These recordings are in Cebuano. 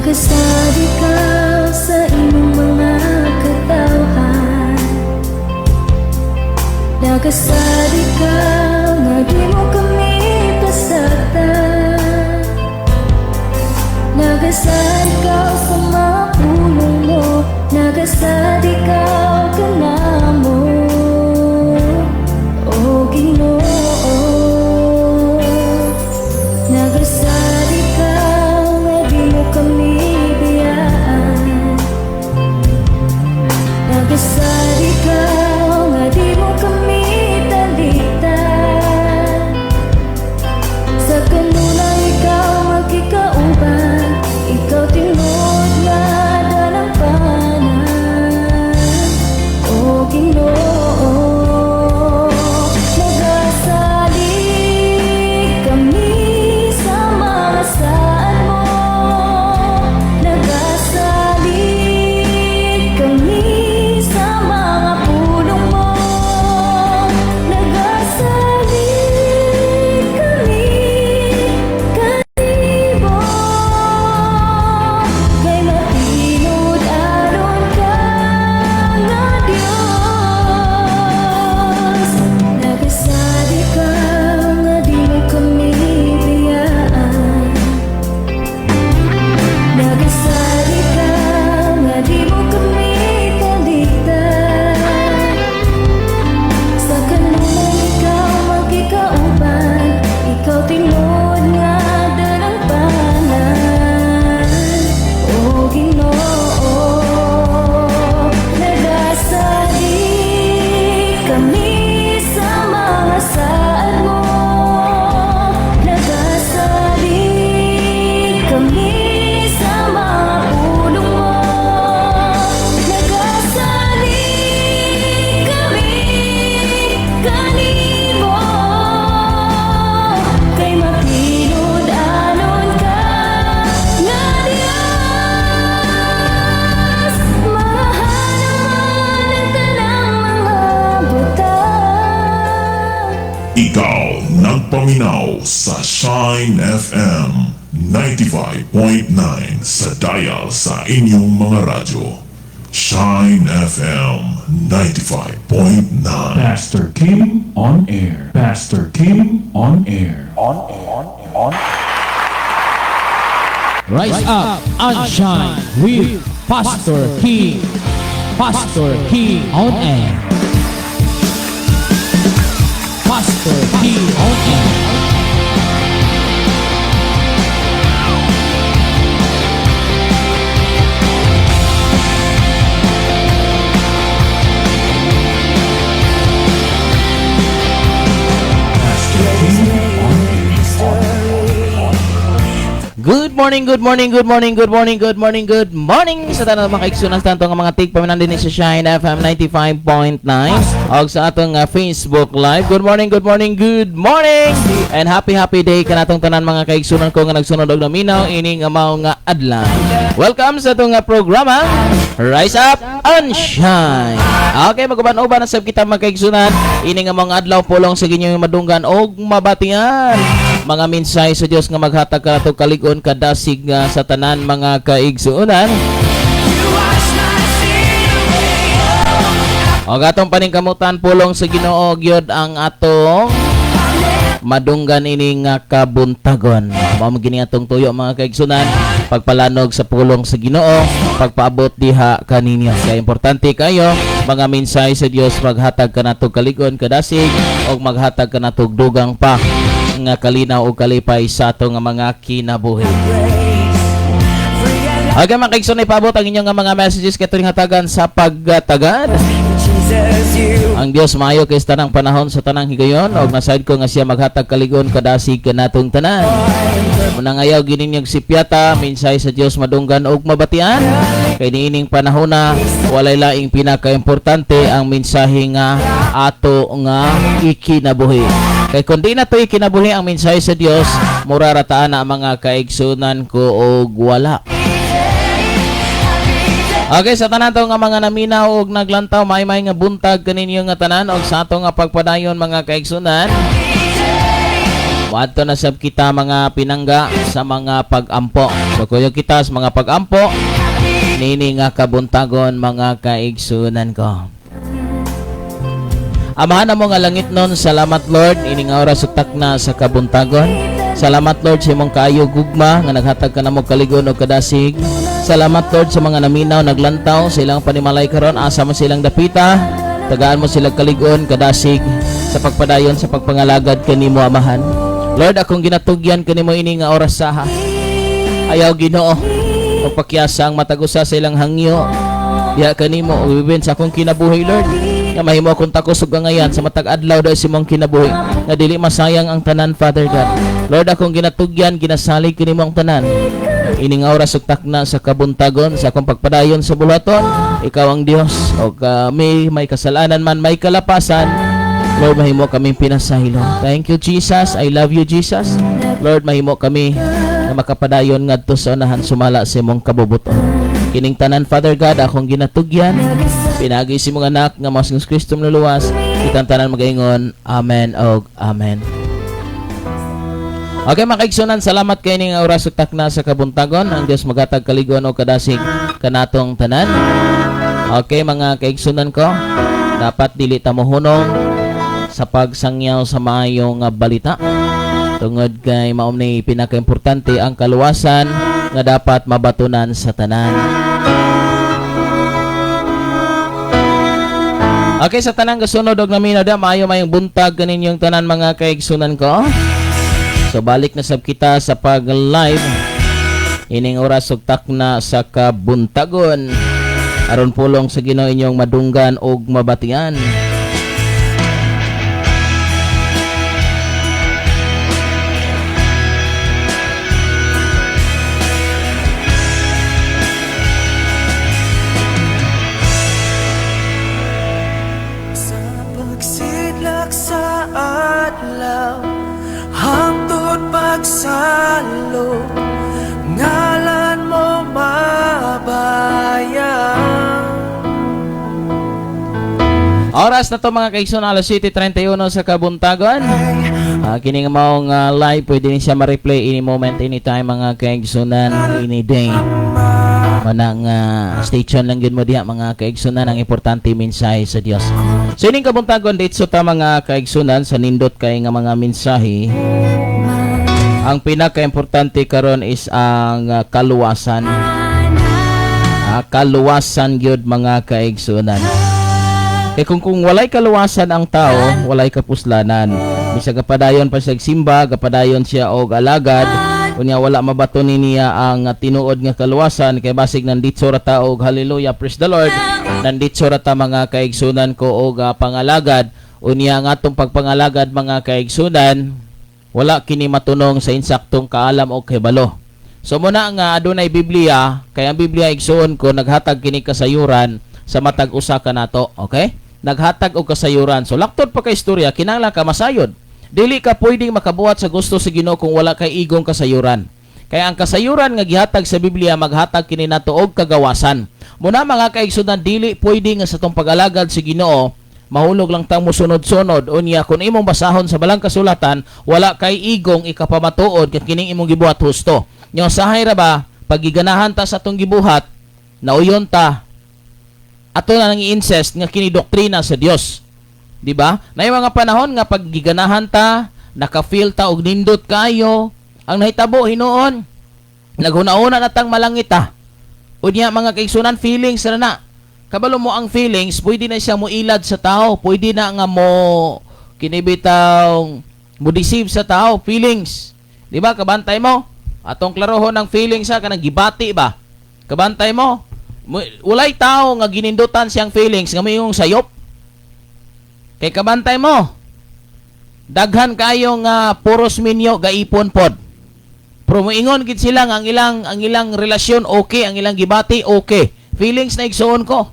Nagasad ikaw sa imong mga katawhan. Nagasad ikaw nga di mo kami pasagdan. Nagasad ikaw sa mga pulong mo. Nagasad ikaw kanamo, O Ginoo. Nagasad ikaw nga di mo kami biyaan. Nagasad ikaw nga di mo kami talikdan. Sa kanunay ikaw magkikauban. Ikaw tinuod nga dalangpanan, O Ginoo. Nagasalig kami sa mga saad mo. Nagasalig kami sa mga pulong mo. Nagasalig kami kanimo, kay matinud-anon ka nga Dios. Nagasad ikaw nga di mo kami biyaan. Nagasad ikaw nga di mo kami talikdan. Sa kanunay ikaw magkikauban. Ikaw tinuod nga dalangpanan, O Ginoo. Nagasalig kami sa mga saad mo. Nagasalig kami sa mga pulong mo. Nagasalig kami kanimo, kay matinud-anon ka nga Dios. Mahal ang tanang mga butang. Ikaw nagpaminaw sa Shine FM 95.9 sa dial sa inyong mga radyo. Shine FM 95.9. Pastor Kim on air. Pastor Kim on air. On air. On Rise up and shine with Pastor King. Pastor King on air. Pastor King on air. Pastor Kim on air. Good morning, good morning, good morning, good morning, good morning, good morning sa tanan mga kaigsunan sa tanto nga mga tigpaminaw dinhi sa Shine FM 95.9 og sa atong Facebook Live. Good morning, good morning, good morning and happy happy day kanatong tanan mga kaigsunan ko nga nagsunod og naminaw ini nga mao nga adlaw. Welcome sa atong programa Rise Up and Shine. Okay, maguban-uban na sab kita, mga kaigsunan, ini nga mga adlaw pulong sa inyong madunggan og mabatian. Mga mensahe sa Dios nga maghatag kanato kalig-on, kadasig nga sa tanan mga kaigsuonan. Og atong paningkamutan, pulong sa Ginoo gyud ang atong madunggan ini nga kabuntagon. Mao man gini atong tuyo, mga kaigsunan, pagpalanog sa pulong sa Ginoo, pagpaabot diha kaninyo. Kaya importante kayo mga mensahe sa Dios maghatag kanato kalig-on, kadasig og maghatag kanato dugang pa nga kalinaw ug kalipay sa atong nga mga kinabuhi. Okay, mga kaigsoon, ipaabot ang inyong nga mga messages kay turing hatagan sa pagtagad. Ang Dios maayo kay sa tanang panahon, sa tanang higayon, og nasaid ko nga siya maghatag kalig-on, kadasig kanatong tanan. Munang ayaw gininyog sipyata, mensahe sa Dios madunggan og mabatian. Kay niining panahona walay laing pinakaimportante ang mensahe nga ato nga ikinabuhi. Kay kung di na to ikinabuhi ang mensahe sa Dios, mura ra taan na ang mga kaigsunan ko og wala. Okay, sa tanan to nga mga naminaw og naglantaw, may nga buntag kaninyo nga tanan og sa ato nga pagpadayon, mga kaigsunan. Moadto na sab kita, mga pinangga, sa mga pag-ampo. So kuyog kita sa mga pag-ampo nini nga kabuntagon, mga kaigsunan ko. Amahan namo nga langitnon, salamat, Lord, ini nga oras ug takna sa kabuntagon. Salamat, Lord, sa imong kaayo gugma nga naghatag ka namo kalig-on ug kadasig. Salamat, Lord, sa mga naminaw, naglantaw sa ilang panimalay karon, asa man silang dapita. Tagaan mo sila kalig-on, kadasig sa pagpadayon sa pagpangalagad kanimo, Amahan. Lord, akong ginatugyan kanimo ini nga oras saha. Ayaw, Ginoo, pagpakyasa ang matag usa sa ilang hangyo diha kanimo ug ibin sa akong kinabuhi, Lord, nga mahimo akong takos ug angayan sa matag adlaw dahil sa imong kinabuhi, nga dili masayang ang tanan, Father God. Lord, akong ginatugyan, ginasalig kanimo ang tanan ini nga oras ug takna sa kabuntagon sa akong pagpadayon sa buluhaton. Ikaw ang Dios o kami may kasalanan man, may kalapasan, Lord, mahimo kami pinasaylo. Thank you, Jesus. I love you, Jesus. Lord, mahimo kami na makapadayon ngadto sa unahan sumala sa imong kabubuton. Kining tanan, Father God, akong ginatugyan pinaagi sa imong anak nga mao si Kristo Manluluwas. Kitang tanan magaingon, Amen og Amen. Okay, mga kaigsunan, salamat kay ning oras ug takna sa kabuntagon. Ang Dios magatag kalig-on og kadasig kanatong tanan. Okay, mga kaigsunan ko, dapat dili ta mohunong sa pagsangyaw sa maayong balita. Tungod kay mao ni pinakaimportante ang kaluwasan nga dapat mabatunan sa tanan. Okay, sa tanang gasunod og naminaw da, maayo mayong buntag kaninyong tanan, mga kaigsunan ko. So balik na sab kita sa pag-live ining oras ug takna sa kabuntagon. Aron pulong sa Ginoo inyong madunggan og mabatian. Sa pagsidlak sa adlaw hangtod pagsalo, ngalan mo mabayang. Oras na to, mga kaigsoon, alas 7:31 sa kabuntagon. Kini nga maong live, pwede ni siya ma-replay any moment, anytime, mga kaigsunan, any day. Manang stay tuned lang yun mo diha, mga kaigsunan, ang importante mensahe sa Dios. So ining kabuntagon dito ta, mga kaigsunan, sa nindot kay nga mga mensahe. Ang pinaka-importante karon is ang kaluwasan. Kaluwasan gyud, mga kaigsunan. Kay kung walay kaluwasan ang tao, walay kapuslanan. Bisag gapadayon pa siya simba, gapadayon siya og alagad, unya wala mabato ni niya ang tinuod nga kaluwasan, kay basig nanditso ra ta og hallelujah, praise the Lord. Nanditso ra ta, mga kaigsunan ko, og pangalagad. Unya ang atong pagpangalagad, mga kaigsunan, wala kini matunong sa insaktong kaalam o kahibalo. So muna nga adunay Biblia, kay ang Biblia, igsuon ko, naghatag kini kasayuran sa matag usa kanato, okay? Naghatag og kasayuran. So laktod pa kay istorya, kinahanglan ka masayod. Dili ka pwedeng makabuhat sa gusto sa Ginoo kung wala kay igong kasayuran. Kaya ang kasayuran nga gihatag sa Biblia, maghatag kini nato og kagawasan. Muna, mga kaigsunan, dili pwede nga sa tong pag-alagad sa Ginoo mahulog lang tang musunod-sunod, unya kung imong basahon sa balang kasulatan, wala kay igong ikapamatuod ket kining imong gibuhat husto. Nya usahay ra ba pagiganahan ta sa atong gibuhat, nauyon ta, ato na nang i-insist nga kini doktrina sa Dios. Di ba? Na mga panahon nga pag giganahan ta, naka-feel ta og nindot kayo, ang nahitabo hinuon, naghuna-una na tang malangit ta. Unya, mga kaigsunan, feelings ra na. Kabalo mo ang feelings, pwede na siya mo ilad sa tao, pwede na nga mo kinibitaw mo deceive sa tao, feelings. Di ba? Kabantay mo. Atong klarohon ng feelings sa kanang gibati ba? Kabantay mo. Walay tao nga ginindutan siyang feelings nga mayong sayop. Kay kabantay mo. Daghan kayo nga puros minyo gaipon pod. Pero moingon gid sila nga ang ilang relasyon okay, ang ilang gibati okay. Feelings na, igsuon ko.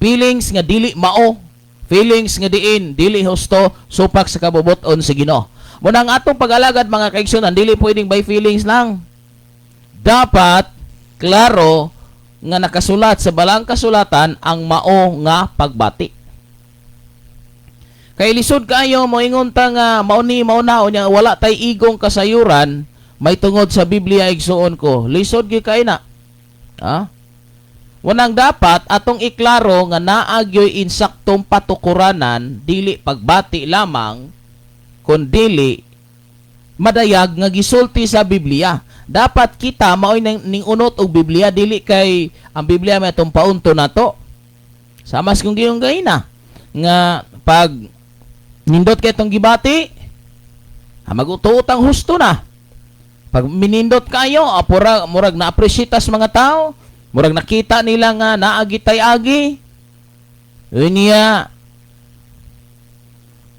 Feelings nga dili mao, feelings nga diin dili husto supak sa kabubuton sa Ginoo. Muna ang atong pag-alagad, mga kaigsunan, dili pwedeng by feelings lang. Dapat klaro nga nakasulat sa balang kasulatan ang mao nga pagbati. Kay lisod kaayo moingon ta nga mao ni, mao na, unya wala tay igong kasayuran may tungod sa Biblia, igsuon ko. Lisod gyud kay na. Ha? Unang dapat atong iklaro nga naa gyoy insaktong patukuranan, dili pagbati lamang kun dili madayag nga gisulti sa Biblia. Dapat kita maoy ning unot og Biblia, dili kay ang Biblia may atong paunto nato. Samas kung giyong gayna nga pag nindot kay itong gibati, ha, magutuot ang husto na. Pag minindot kayo, apura, murag na-appreciate tas mga tao, murag nakita nila nga naagi tay agi. Unya,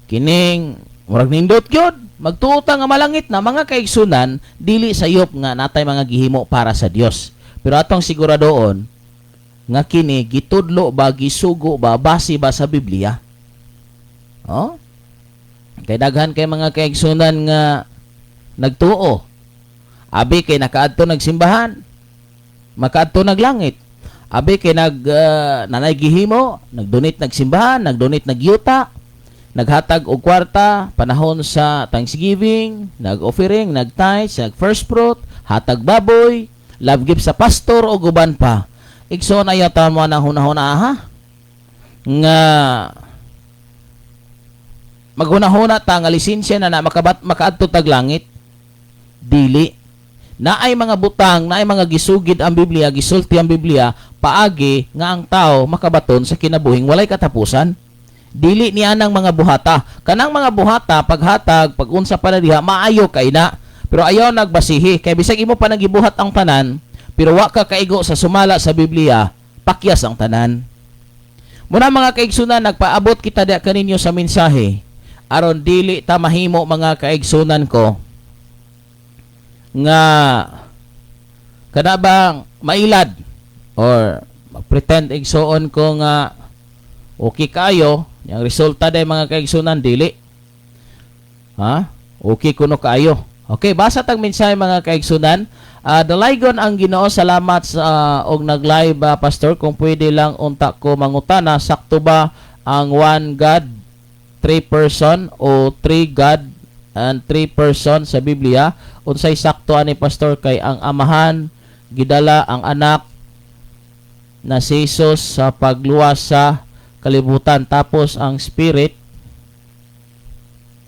kining murag nindot gyud, magtuot nga malangit na, mga kaigsunan, dili sayop nga natay mga gihimo para sa Dios. Pero atong siguradoon nga kini gitudlo ba, gisugo ba, base ba sa Biblia? Oh? Kay daghan kay mga kaigsunan nga nagtuo. Abi kay nakaadto nagsimbahan, makaadto naglangit. Abi kay nanay gihimo, nagdonate nagsimbahan, nagdonate nagyuta, naghatag og kwarta panahon sa Thanksgiving, nag-offering, nag-tithes, nag-first fruit, hatag baboy, love gift sa pastor o guban pa. Igsoon, ayaw mo na hunahuna ha nga maghunahuna ta nga lisensya na na makabat makaadto tag langit. Dili. Naay mga butang, naay mga gisugid ang Biblia, gisulti ang Biblia paagi nga ang tao makabaton sa kinabuhing walay katapusan. Dili niya nang mga buhata. Kanang mga buhata, paghatag, pagunsa pa na diha, maayo kay na. Pero ayaw nagbasihi kay bisag imo pa nagibuhat ang tanan, pero wa ka kaigo sa sumala sa Biblia, pakyas ang tanan. Muna, mga kaigsunan, nagpaabot kita diha kaninyo sa mensahe aron dili ta mahimo, mga kaigsunan ko, nga kada bang mailad or pretend, igsuon ko, nga okay kayo, yung resulta day, mga kaigsunan, dili ha okay kuno kaayo. Okay, basa tag mensahe, mga kaigsunan. Dalaygon ang Ginoo. Salamat sa og nag-live, pastor. Kung pwede lang unta ko mangutana, sakto ba ang one God three person o three God and three person sa Biblia? Unsay sakto ani, pastor, kay ang Amahan gidala ang anak na si Jesus sa pagluwas sa kalibutan, tapos ang Spirit,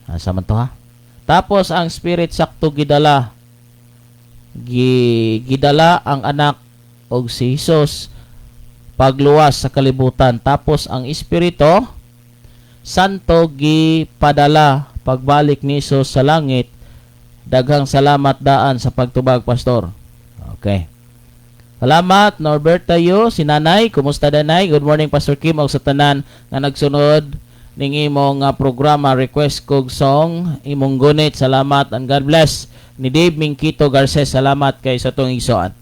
asa man to ha, tapos ang Spirit sakto gidala ang anak og si Jesus pagluwas sa kalibutan, tapos ang Espiritu Santo gipadala pagbalik ni Jesus sa langit? Daghang salamat daan sa pagtubag, pastor. Okay. Salamat, Norberta Yu, si Nanay. Kumusta danay? Good morning, Pastor Kim, og sa tanan nga nagsunod ning imong programa. Request kog song Imong Gunit. Salamat and God bless. Ni Dave Mingkito Garces, salamat kay sa tong igsoon.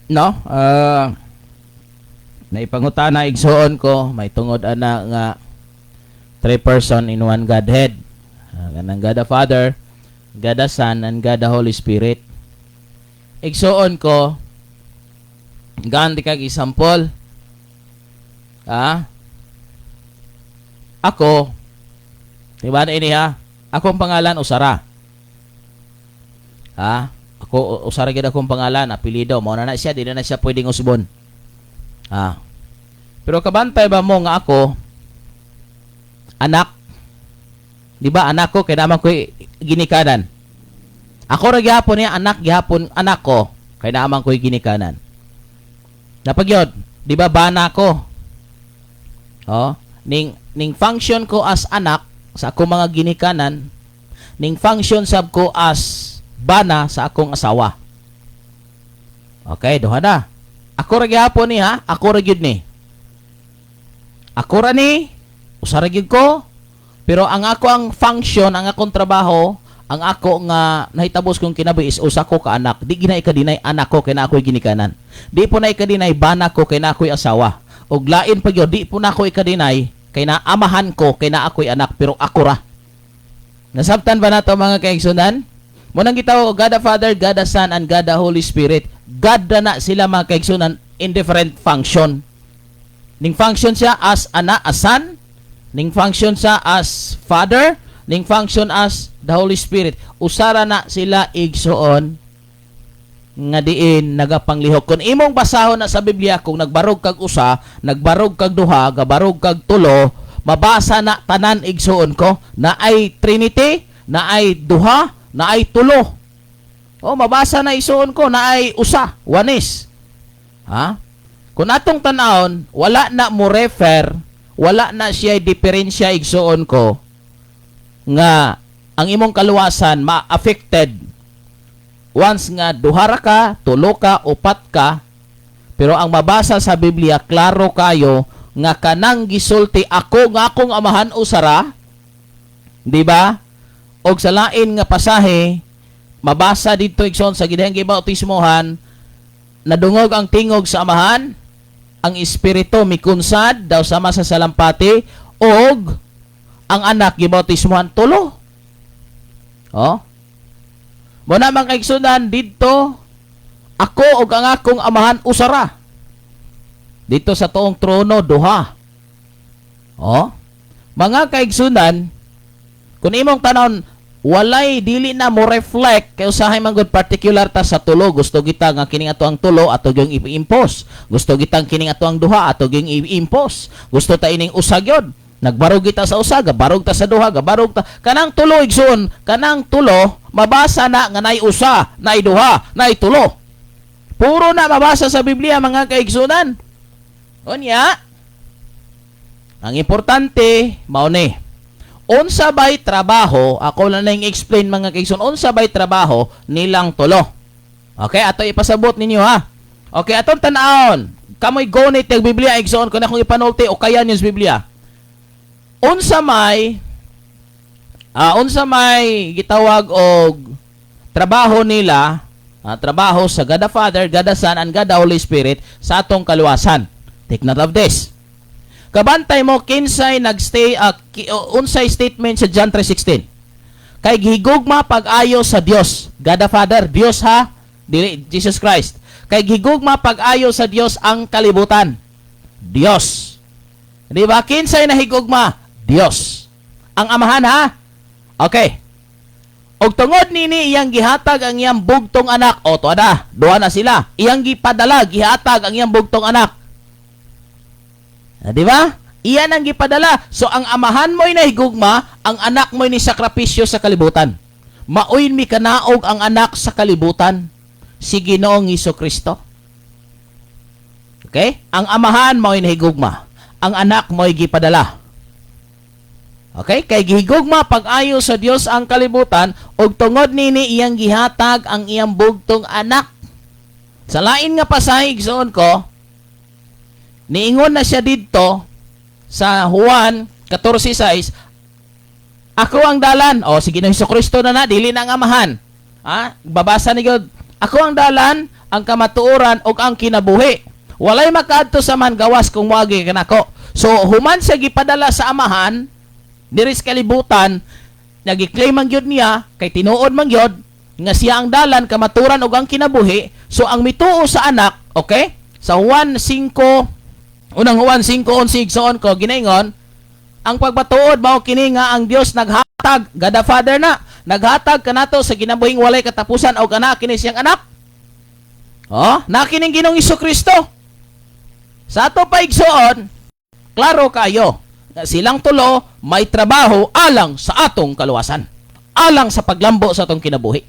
No? Naipangutana, igsoon ko, may tungod ana nga three person in one Godhead. Kanang God the Father, God the Son, and God the Holy Spirit. Igsoon ko, gaan di kag example. Ah? Ako, diba na ini ha? Akong pangalan Usara. Ha? Ako Usara gid akong pangalan, apelyido. Mao na na siya, di na na siya pwedeng usbon. Ha? Pero kabantay ba mo nga ako anak? Di ba anak ko kay naman ko ginikanan? Ako ra gihapon niya anak gihapon, anak ko kay naaman ko'y ginikanan. Napagyod, di ba bana ko? Oh, ning function ko as anak sa akong mga ginikanan, ning function sab ko as bana sa akong asawa. Okay, duha na. Ako ra gihapon ni ha, ako ra gyud ni. Ako ra ni, usa ra gyud ko. Pero ang ako ang function, ang akong trabaho, ang ako nga nahitabos kong kinabuhi is usa ko ka anak. Di gina ikadinay anak ko kay na ako'y ginikanan. Di po na ikadinay bana ko kay na ako'y asawa. Og lain pa gyud, di po na ako ikadinay kay na amahan ko kay na ako'y anak, pero ako ra. Nasabtan ba nato, mga kaigsunan? Munang gitawag og God the Father, God the Son, and God the Holy Spirit. God na na sila, mga kaigsunan, in different function. Ning function siya as anak, as son, Ning function sa as Father, ning function as the Holy Spirit. Usara na sila, igsuon, nga diin nagapanglihok. Kung imong basahon na sa Biblia, kung nagbarog kag usa, nagbarog kag duha, gabarog kag tulo, mabasa na tanan, igsuon ko, na ay Trinity, na ay duha, na ay tulo. Oh, mabasa na, igsuon ko, na ay usa, oneness. Ha? Kung atong tanawon, wala na mo refer, wala na siya diferensya, igsuon ko, nga ang imong kaluwasan ma-affected once nga duhara ka, tulo ka, upat ka, pero ang mabasa sa Biblia, klaro kayo nga kanang gisulti, "Ako nga akong Amahan usara," di ba? Og sa lain nga pasahe, mabasa dito, igsoon, sa gidahang gibautismohan, nadungog ang tingog sa Amahan, ang Espiritu mikunsad daw sama sa salampati, og ang Anak gibautismohan, tulo. Oh. Mo na, mga kaigsunan, didto, "Ako ug ang akong Amahan usara." Dito sa tuong trono, duha. Oh. Mga kaigsunan, kung imong tanon, walay, dili na mo reflect kay usahay man gud particular ta sa tulo. Gusto kita nga kining ato ang tulo ato gyung i-impose, gusto kitang kining ato ang duha ato gyung i-impose, gusto ta ining usa gyud. Nagbarog kita sa usa, gabarog ta sa duha, gabarog ta kanang tulo. Igsuon, kanang tulo, mabasa na nga nay usa, nay duha, nay tulo. Puro na mabasa sa Biblia, mga kaigsunan. Unya, ang importante mao ni unsa bay trabaho. Ako lang nang explain, mga kaigsoon, unsa bay trabaho nilang tulo. Okay, ato ipasabot ninyo, ha. Okay, atong tan-awon. Kamoy gonit yung Biblia, igsoon, kung akong ipanulti o kaya niyo sa Biblia. Unsa may gitawag og trabaho nila, trabaho sa God the Father, God the Son, and God the Holy Spirit sa atong kaluwasan? Take note of this. Kabantay mo kinsay nagstay unsay statement sa John 3:16. Kay gihigugma pag-ayo sa Dios, God the Father, Dios ha, dili Jesus Christ. Kay gihigugma pag-ayo sa Dios ang kalibutan. Dios. Di ba? Kinsay nahigugma? Dios. Ang Amahan ha. Okay. Og tungod nini iyang gihatag ang iyang bugtong anak. O to na, duha na sila. Iyang gipadala, gihatag ang iyang bugtong anak. Ah, di ba? Iyan ang gipadala. So ang Amahan mo'y nahigugma, ang Anak mo'y ni sakripisyo sa kalibutan. Maoy mikanaog ang Anak sa kalibutan, si Ginoong Hesus Kristo. Okay? Ang Amahan mo'y nahigugma. Ang Anak mo'y gipadala. Okay? Kay gihigugma pag-ayo sa Dios ang kalibutan ug tungod nini iyang gihatag ang iyang bugtong anak. Sa lain nga pasahe, igsoon ko, niingon na siya didto sa Juan 14:6, "Ako ang dalan." O sige na, Hesus Kristo na na, dili na ang Amahan. Ah, babasa ni God. "Ako ang dalan, ang kamatuoran ug ang kinabuhi. Walay makaadto sa Amahan gawas kung moagi kanako." So human siya gipadala sa Amahan diri sa kalibutan, nagi-claim man gyud niya kay tinuod man gyud nga siya ang dalan, kamatuoran ug ang kinabuhi. So ang mituo sa Anak, okay? Sa Juan 5, Unang Juan 5:11, igsoon ko, ginaingon, ang pagmatuod mao kini nga ang Dios naghatag, God the Father na, naghatag kanato sa kinabuhing walay katapusan og anak kini siyang Anak. Oh, na kining Ginoong Kristo. Sa ato pa, igsoon, klaro kayo nga silang tulo may trabaho alang sa atong kaluwasan. Alang sa paglambo sa atong kinabuhi.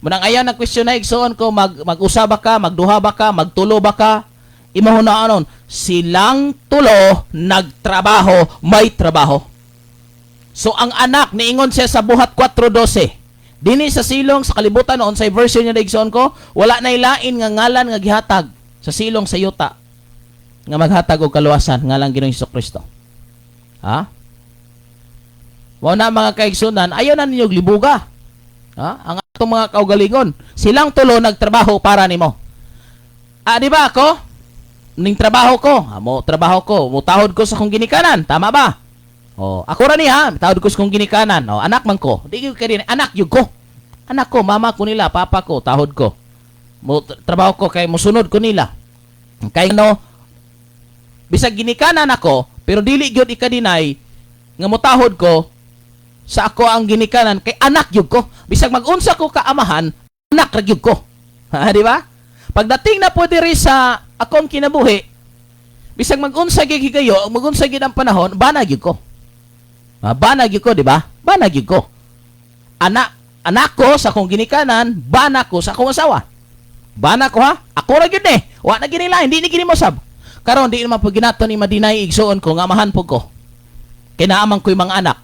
Munang ayaw na question na, igsoon ko, mag-usa ba ka, magduha ba ka, magtulo ba ka, imahunaanon, silang tulo nagtrabaho, may trabaho. So ang Anak, niingon siya sa Buhat 4:12. Dini sa silong sa kalibutan noon sa version niya, igsoon ko, wala na ilain nga ngalan nga gihatag sa silong sa yuta nga maghatag og kaluwasan ngalang Ginoong Kristo. Ha? Mao na, mga kaigsunan, ayaw na ninyo libuga. Ha? Ang atong mga kaugalingon, silang tulo nagtrabaho para nimo. Ah, di ba ako? Ning trabaho ko, mo trabaho ko, mutahod ko sa akong ginikanan, tama ba? Oh, ako ra ni ha, tahod ko sa akong ginikanan. Oh, anak man ko. Di gyud kay anak gyud ko. Anak ko, mama ko nila, papa ko, tahod ko. Mo trabaho ko kay musunod ko nila. Kay no, bisag ginikanan ako, Pero dili gyud ika-deny nga mutahod ko sa ako ang ginikanan kay anak gyud ko. Bisag mag-unsa ko ka amahan, anak ra gyud ko. Ha, di ba? Pagdating na po diri sa akong kinabuhi, bisag mag-unsa gyud higayo, mag-unsa gyud ang panahon, bana gyud ko. Ah, bana gyud ko, di ba? Bana gyud ko. Anak anak ko sa akong ginikanan, bana ko sa akong asawa. Bana ko ha? Ako ra gyud eh. Wa na gini lain, di ni gini mosab. Karon di naman pag ginato ni ma-deny, igsuon ko nga amahan po ko. Kinaaman ko'y mga anak.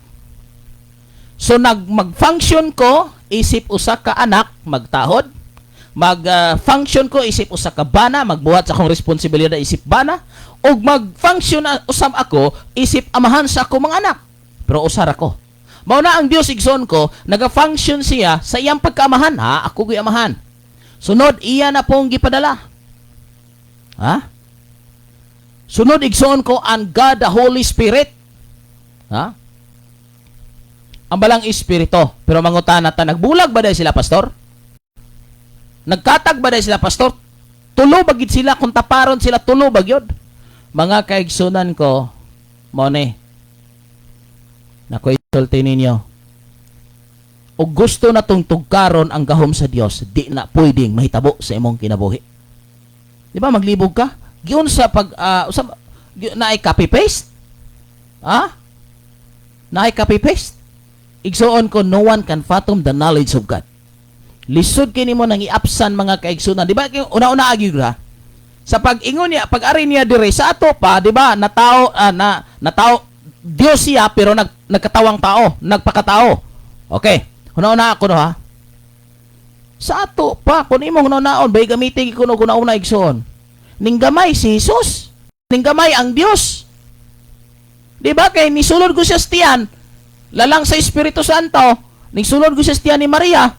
So nag mag-function ko isip usa ka anak magtahod, mag function ko isip usa ka bana magbuhat sa akong responsibilidad isip bana, ug mag-function na usab ako isip amahan sa akong mga anak. Pero usar ako. Mao na ang Dios, igsoon ko, naga-function siya sa iyang pagkaamahan, ha? Ako gyud amahan. Sunod, iya na pong gipadala. Ha? Sunod, igsoon ko, ang God the Holy Spirit. Ha? Ang balang espiritu. Pero mangutana ta, nagbulag ba dahil sila, pastor? Nagkatag ba dahil sila, pastor? Tulo ba gid sila? Kung taparon sila, tulo ba gyud? Mga kaigsunan ko, mao ni. Nako, isulti ninyo. O gusto na tong tugkaron ang gahom sa Dios, di na pwedeng mahitabo sa imong kinabuhi. Di ba maglibog ka? Giun sa pag sa naay copy paste? Ha? Naay copy paste? Igsuon ko, no one can fathom the knowledge of God. Lisod kini mo nang iapsan, mga kaigsunan. Di ba una-una agi ha? Sa pag-ingon niya, pag-ari niya dire sa ato pa, di ba, natao na natao Dios siya pero nagkatawang tao, nagpakatao. Okay. Una-una ako no ha. Sa ato pa, kung imong hunaon, bay gamitin ko no una igsoon. Ninggamay si Jesus. Ninggamay ang Dios. Di ba kay nisulod ko siya sa tiyan, lalang sa Espiritu Santo, nisulod ko siya sa tiyan ni Maria.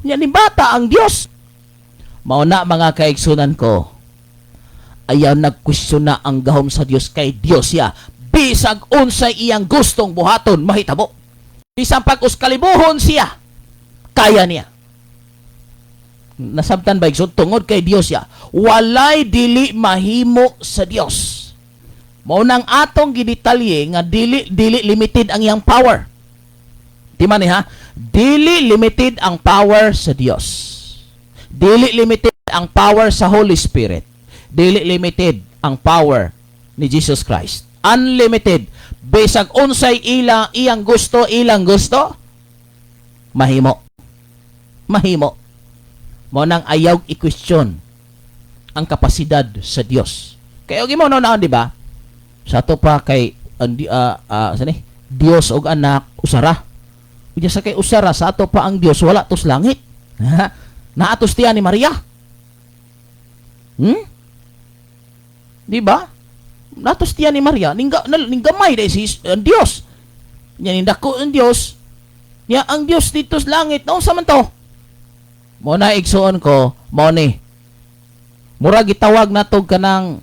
Nya ni bata ang Dios. Mao na, mga kaigsunan ko. Ayaw nagkwestiyon na ang gahom sa Dios kay Dios siya. Bisag unsay iyang gustong buhaton, mahitabo. Bisan pag uskalibuhon siya, kaya niya. Nasabtan ba, igsoon? Tungod kay Dios siya. Walay dili mahimo sa Dios. Mao nang atong gidetalye nga dili dili limited ang iyang power. Di man ni ha? Dili limited ang power sa Dios. Dili limited ang power sa Holy Spirit. Dili limited ang power ni Jesus Christ. Unlimited. Bisag unsay ila iyang gusto, ilang gusto, mahimo. Mahimo. Mao nang ayaw i-question ang kapasidad sa Dios. Kaya og imo no di ba? Sa ato pa kay andi sani Dios og anak usara. Unya sa kay usara sa ato pa ang Dios wala tos langit. Naatos tiyan ni Maria. Di ba? Natos tiyan ni Maria, ninggamay dahil si ang Dios. Nya nindako ang Dios. Nya ang Dios dito sa langit, naunsa man to? Mo na, igsuon ko, mo ni. Mura gitawag nato kanang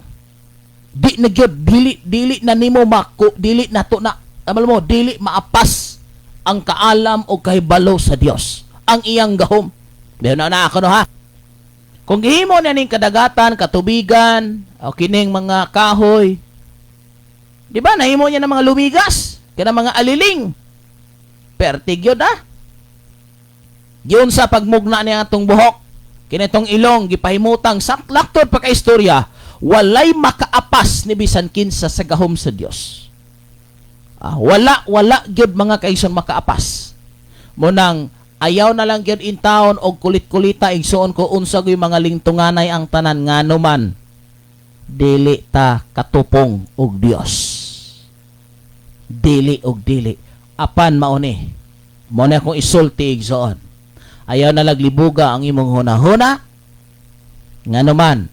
di na gyud dili dili na nimo mako dili na to na amal mo dili maapas ang kaalam o kahibalo sa Dios ang iyang gahom. Di na na ako no ha. Kung gihimo niya ning kadagatan, katubigan, o kining mga kahoy, di ba nahimo niya ng mga lumigas, kana mga aliling. Pertig yun ah. Yun sa pagmugna niya atong buhok, kinitong ilong, gipahimutang, saklaktod pa ka istorya, walay makaapas ni bisan kinsa sa gahom sa Dios. Ah, wala wala gyud, mga kaigsoon, makaapas. Mo nang ayaw na lang gyud in town og kulit-kulita, igsuon ko, unsa gyud mga lingtunganay ang tanan, ngano man dili ta katupong og Dios. Dili og dili. Apan mao ni. Mao ni akong isulti, igsoon. Ayaw na laglibuga ang imong hunahuna. Ngano man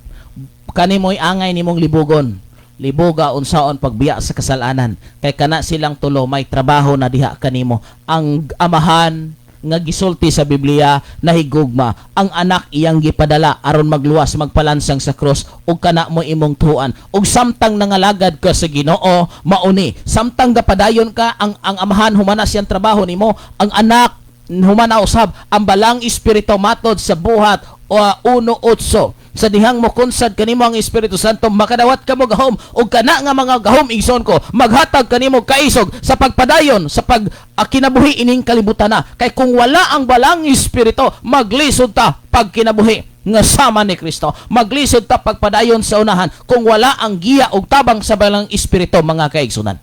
kani mo'y angay nimong libugon, libuga unsaon pagbiya sa kasalanan kay kana silang tulo may trabaho na diha kanimo. Ang amahan nga gisulti sa Biblia nahigugma ang anak, iyang gipadala aron magluwas, magpalansang sa cross, ug kana mo imong tuan. Ug samtang nangalagad ka sa Ginoo, mauni samtang gapadayon ka, ang amahan humana siyang trabaho nimo, ang anak humana usab, ang balang espiritu matod sa Buhat o 1:8. Sa dihang mokunsad kanimo ang Espiritu Santo, makadawat ka mo gahom, ug kana nga mga gahom, igsoon ko, maghatag kanimo kaisog sa pagpadayon sa pag kinabuhi ining kalibutan na. Kay kung wala ang Balaang Espiritu, maglisod ta pagkinabuhi nga sama ni Kristo. Maglisod ta pagpadayon sa unahan kung wala ang giya ug tabang sa Balaang Espiritu, mga kaigsunan.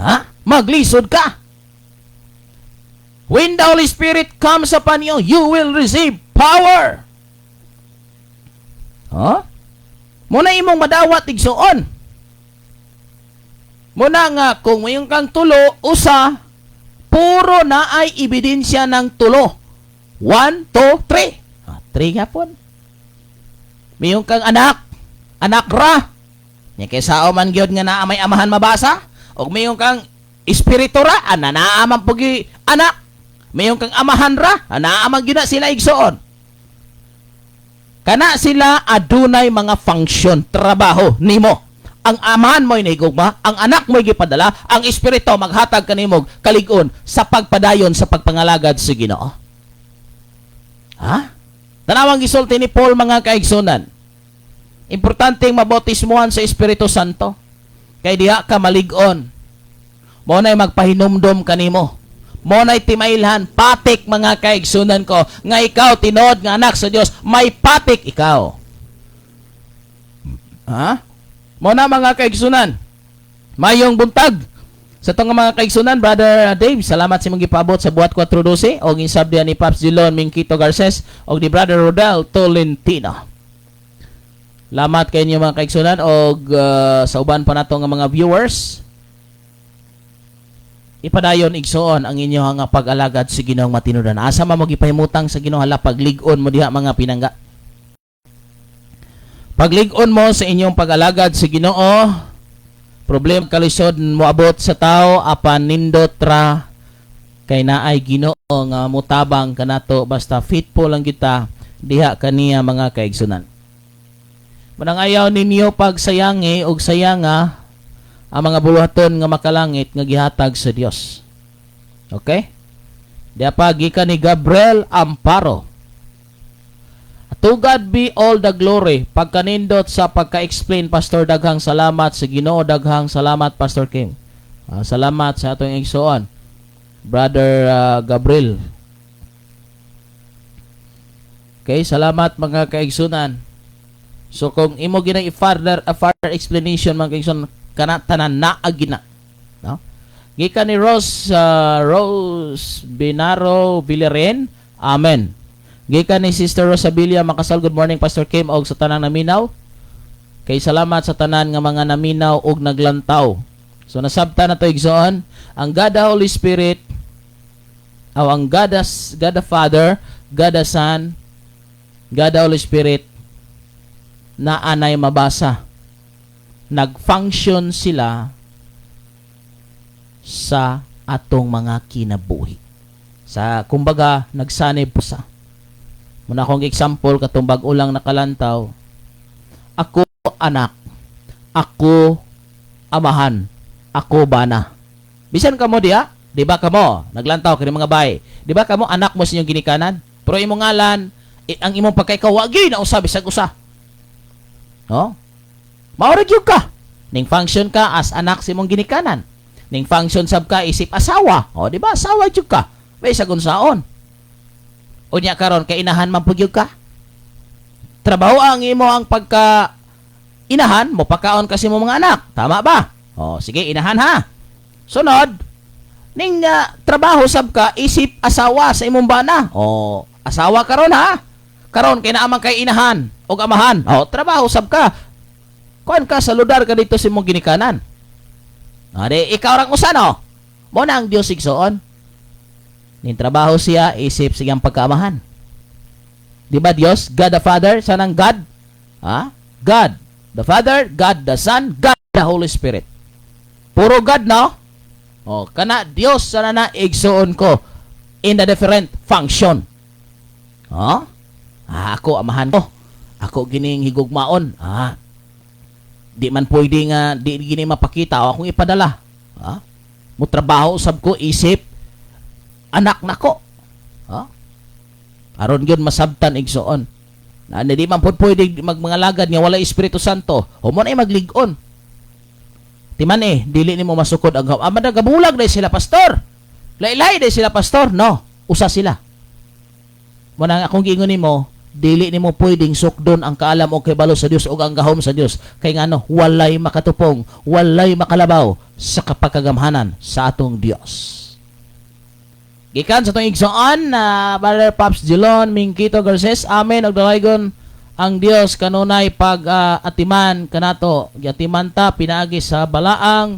Ha? Maglisod ka. When the Holy Spirit comes upon you, you will receive power. Ha? Muna imong madawat, igsuon. Muna nga kung mayong kang tulo, usa, puro na ay ebidensya ng tulo. One, two, three. Ah, three nga pon. Mayong kang anak, anak ra. Nya kay sao man gyud nga naa may amahan mabasa? Og mayong kang espiritu ra, ana naa man pugi anak. Mayong kang amahan ra, naa man gyud na sila, igsuon. Kana sila adunay mga function, trabaho nimo. Ang amahan mo'y nahigugma, ang anak mo'y gipadala, ang espiritu maghatag kanimo kalig-on sa pagpadayon sa pagpangalagad sa Ginoo. Ha? Tanawang gisulti ni Paul, mga kaigsunan. Importante mabautismuhan sa Espiritu Santo. Kay diha ka malig-on. Mo na'y magpahinumdom kanimo. Mo na'y timailhan, patik, mga kaigsunan ko, nga ikaw tinuod nga anak sa Dios, may patik ikaw. Ha? Mo na, mga kaigsunan. Mayong buntag. Sa itong mga kaigsunan, Brother Dave, salamat sa imong gipaabot sa buhat 4:12 og insab diha ni Pops Dillon Mingkito Garces og ni Brother Rodel Tolentino. Salamat kay inyo, mga kaigsunan, og sa uban pa nato nga mga viewers. Ipadayon, igsoon, ang inyong nga pag-alagad sa Ginoong matinudan. Asa man mo gipahimutang sa Ginoo, hala, paglig-on mo diha, mga pinangga. Paglig-on mo sa inyong pag-alagad sa Ginoo, problem kalisod moabot sa tao, apan nindot ra kay naay Ginoo nga mutabang kanato basta faithful lang kita diha kaniya, mga kaigsunan. Manang ayaw ninyo pagsayangi og sayanga ang mga buluhaton nga makalangit nga gihatag sa Dios. Okay? Diya pa gikan ni Gabriel Amparo. To God be all the glory. Pagkanindot sa pagka-explain, Pastor, daghang salamat sa Ginoo, daghang salamat, Pastor Kim. Ah, salamat sa atong igsoon, Brother Gabriel. Okay, salamat, mga kaigsunan. So kung imo gina i-further a further explanation, mga kaigsunan, kana tanan naa gina. No? Gikan ni Rose Binaro Villaren. Amen. Gikan ni Sister Rosabilia Makasal, good morning, Pastor Kim og sa tanang naminaw. Kay salamat sa tanan nga mga naminaw og naglantaw. So nasabta na to, igsoon, ang God the Holy Spirit o ang God the Father, God the Son, God the Holy Spirit na anay mabasa. Nag-function sila sa atong mga kinabuhi. Sa kumbaga nagsanib sa. Muna akong example katong bag-o lang nakalantaw. Ako anak, ako amahan, ako bana. Bisan kamo diha, di ba kamo naglantaw kini mga bay? Di ba kamo anak mo sa inyong ginikanan? Pero imong ngalan, ang imong pagkaikaw wagi na usa bisag usa. No? Mao ra gyud ka. Ning function ka as anak sa imong ginikanan. Ning function sab ka isip asawa. O, di ba? Asawa jud ka. Bisag unsaon. Unya karon kay inahan man pud gyud ka. Trabaho ang imo ang pagka inahan, mo pakaon kasi mo mga anak. Tama ba? O, sige, inahan ha. Sunod, ning trabaho sab ka isip asawa sa imong bana. O, asawa karon ha. Karon kay naa man kay inahan og amahan. O, trabaho sab ka. Kuan ka, saludar ka dito sa imong ginikanan. Ade, ikaw rang usa no. Mo na ang Dios, igsoon. Ning trabaho siya isip siyang pagkaamahan. Di ba Dios, God the Father, sanang God? Ha? God the Father, God the Son, God the Holy Spirit. Puro God, no? O, kana Dios sana na, igsoon ko, in a different function. Oh? Ah, ako amahan ko. Ako gining higugmaon. Ah. Di man pwede nga di gini mapakita o akong ipadala. Ha? Mo trabaho sab ko isip anak nako. Ha? Aron gyud masabtan, igsoon. Na di man pud pwede magmangalagad nga wala Espiritu Santo. O mo na maglig-on. Timan eh, dili nimo masukod ang ah, nagabulag dahil sila, pastor. Laylay dahil sila, pastor. No, usa sila. Mo na akong giingon nimo, dili nimo pwedeng sukdon ang kaalam o kibalo sa Dios o ang gahom sa Dios. Kay ngano, walay makatupong, walay makalabaw sa kapagkagamhanan sa atong Dios. Gikan sa atong igsoon na Brother Pops Gilon Mingkito Garces, amen og dalaygon ang Dios kanunay pag atiman kanato. Giatiman ta pinaagi sa balaang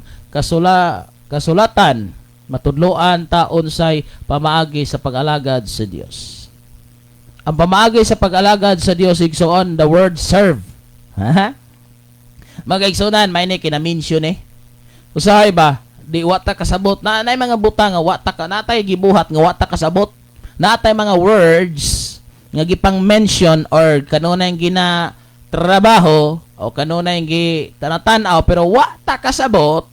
kasulatan, matudloan ta unsay pamaagi sa pag-alagad sa Dios. Ang pamaagi sa pag-alagad sa Dios, igsoon, the word "serve". Ha? Mga igsunan, may ni kina-mention eh. Usahay ba, di wa ta kasabot na nay mga butang nga wa ta ka natay gibuhat nga wa ta kasabot. Natay mga words nga gipang mention or kanunay gina trabaho o kanunay gi tanatan-aw pero wa ta kasabot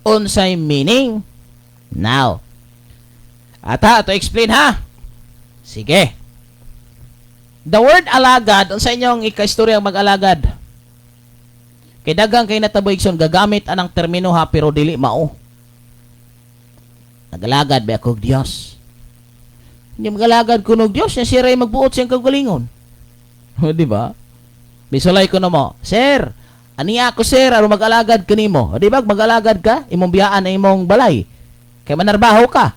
unsay meaning. Now, ata to explain ha. Sige. The word "alagad", unsa inyong ikaistorya ang mag-alagad? Kay daghang kay natabo, igsoon, gagamit anang termino ha, pero dili mao. Nagalagad ba ako og Dios? Hindi magalagad ko og Dios, siya siya magbuot siyang kaugalingon. Di ba? Bisulay ko na mo, "Sir, aniya ako, sir, aron mag-alagad kanimo." Di ba mag-alagad ka? Imong biyaan na imong balay. Kay manarbaho ka.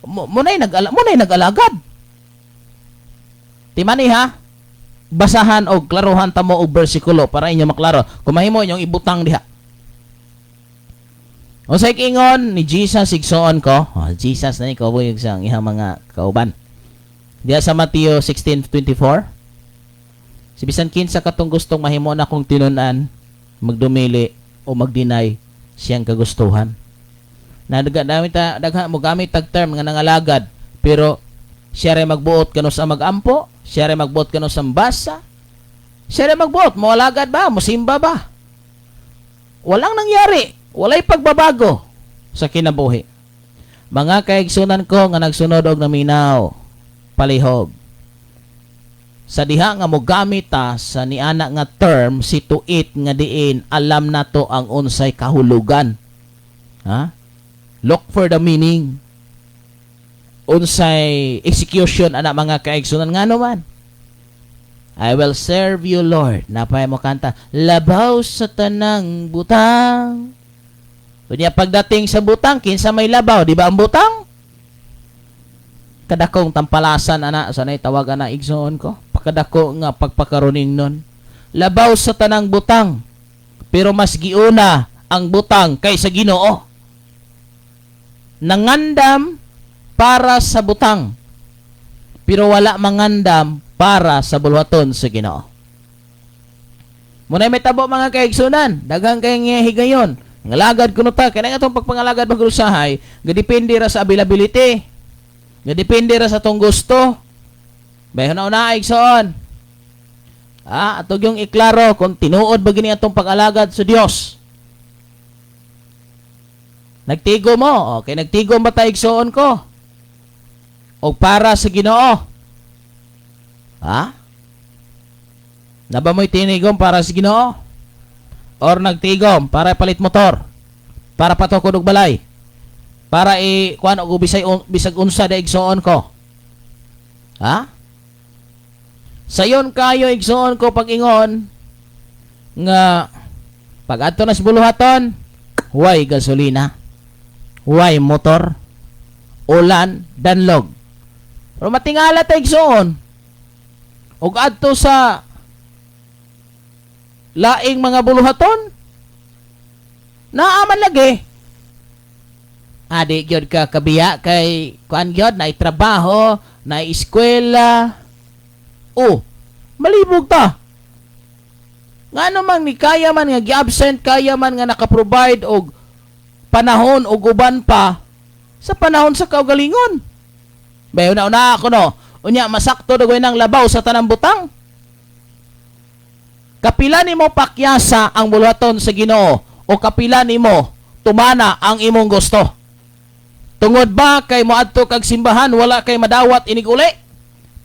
Mo na'y nag-alagad. Timani ha, basahan og klaruhan ta mo og bersikulo para inyo maklaro. Kung mahimo inyong ibutang diha. O sa ingon ni Jesus, igsoon ko, oh, Jesus na ni kauboy sa iyang mga kauban. Diha sa Mateo 16:24. Si bisan kinsa katong gustong mahimo na kong tinun-an, magdumili o magdeny siyang kagustuhan. Na dami ta dagha mo gamit tag term nga nangalagad, pero siya ray magbuot kano sa magampo, siya ray magbuot kano sa basa, siya ray magbuot, moalagad ba, mosimba ba? Walang nangyari, walay pagbabago sa kinabuhi. Mga kaigsunan ko nga nagsunod og naminaw, palihog. Sa diha nga mogamit ta sa niana nga term si to it nga diin alam nato ang unsay kahulugan. Ha? Look for the meaning. Unsay execution ana, mga kaigsunan, ngano man? "I will serve you, Lord." Napay mo kanta, "Labaw sa tanang butang." Unya pagdating sa butang, kinsa may labaw, di ba ang butang? Kadakong tampalasan ana, sanay tawag ana, igsoon ko. Pakadako nga pagpakaruning nun. Labaw sa tanang butang. Pero mas giuna ang butang kaysa Ginoo. Nangandam para sa butang. Pero wala mangandam para sa buluhaton sa Ginoo. Muna'y may tabo, mga kaigsunan. Daghang kay nga higayon. Ngalagad kuno ta, kaya nga itong pagpangalagad magrusahay, gadepende ra sa availability. Gadepende ra sa tong gusto. Bayon na una, igsoon. Ah, atog yung iklaro kung tinuod ba gini atong pag-alagad sa Dios. Nagtigo mo, okay, nagtigo ba ta, igsoon ko? O para sa Ginoo? Ha? Naba mo'y tinigom para sa Ginoo? Or nagtigom para palit motor? Para patukod og balay? Para i kuan og bisay bisag unsa da, igsoon ko? Ha? Sayon kayo, igsoon ko, pag-ingon nga pag adto na sa buluhaton, way gasolina, way motor, ulan, danlog. Pero matingala ta, igsoon. Ug adto sa laing mga buluhaton, naaman lagi. Adi gyud ka kabiya kay kuan gyud na trabaho, na eskwela. Oh, malibog ta. Ngano man ni kaya man nga gi-absent, kaya man nga naka-provide og panahon og uban pa sa panahon sa kaugalingon. Bayo na una ako no. Unya masakto dagoy nang labaw sa tanang butang. Kapila nimo pakyasa ang buluhaton sa Ginoo o kapila nimo tumana ang imong gusto? Tungod ba kay moadto kag simbahan, wala kay madawat inig uli?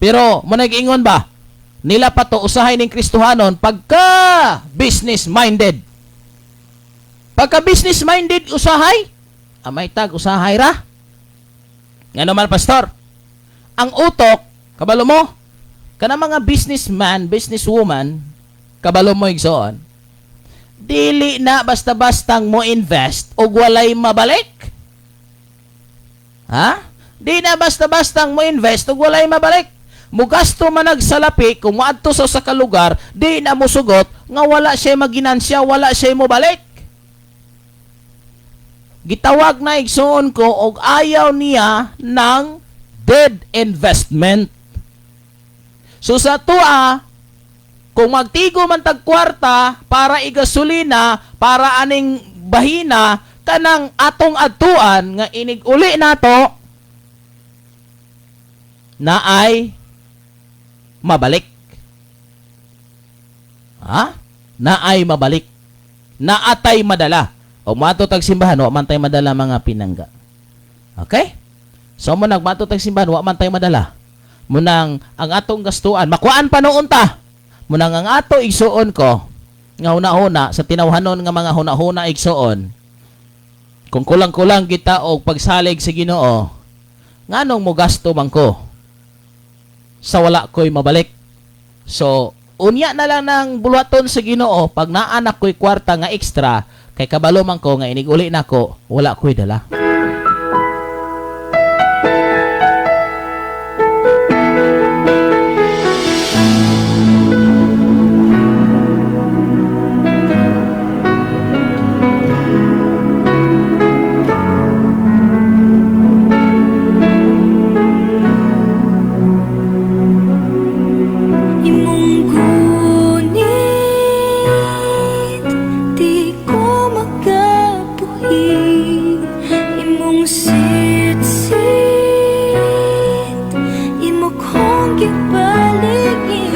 Pero mo nag-ingon ba? Nila pa to usahay ning Kristohanon pagka business minded. Pagka business minded usahay, amay tag usahay ra. Ngano man, pastor? Ang utok, kabalo mo, kana mga businessman, businesswoman, kabalo mo, igsoon, dili na basta-bastang mo invest og walay mabalik. Ha? Di na basta-bastang mo invest og walay mabalik. Mugasto man nagsalapi kung moadto sa usa ka lugar, di na mosugot nga wala siya maginansya, wala siya mobalik. Gitawag na, igsoon ko, og ayaw niya ng dead investment. So sa tua, kung magtigo man tag kwarta para igasolina, para aning bahina, kanang atong adtuan nga inig uli nato na ay mabalik. Ha? Na ay mabalik. Na atay madala. O mato tag simbahan, wa man tay madala, mga pinangga. Okay? So mo nagmato tag simbahan, wa man tay madala. Munang ang atong gastuan, makuan pa noon ta. Munang ang ato, igsuon ko, nga huna-huna, sa tinawhanon nga mga huna-huna, igsuon, kung kulang-kulang kita og pagsalig sa Ginoo, nganong mo gasto man ko sa wala ko'y mabalik? So, unya na lang ng buluhaton sa Ginoo, pag naanak ko'y kwarta nga extra, kay kabalo man ko nga inig uli nako, wala ko'y dala. Imong gunit, di ko makabuhi. Imong sitsit, imo kong gipaligid.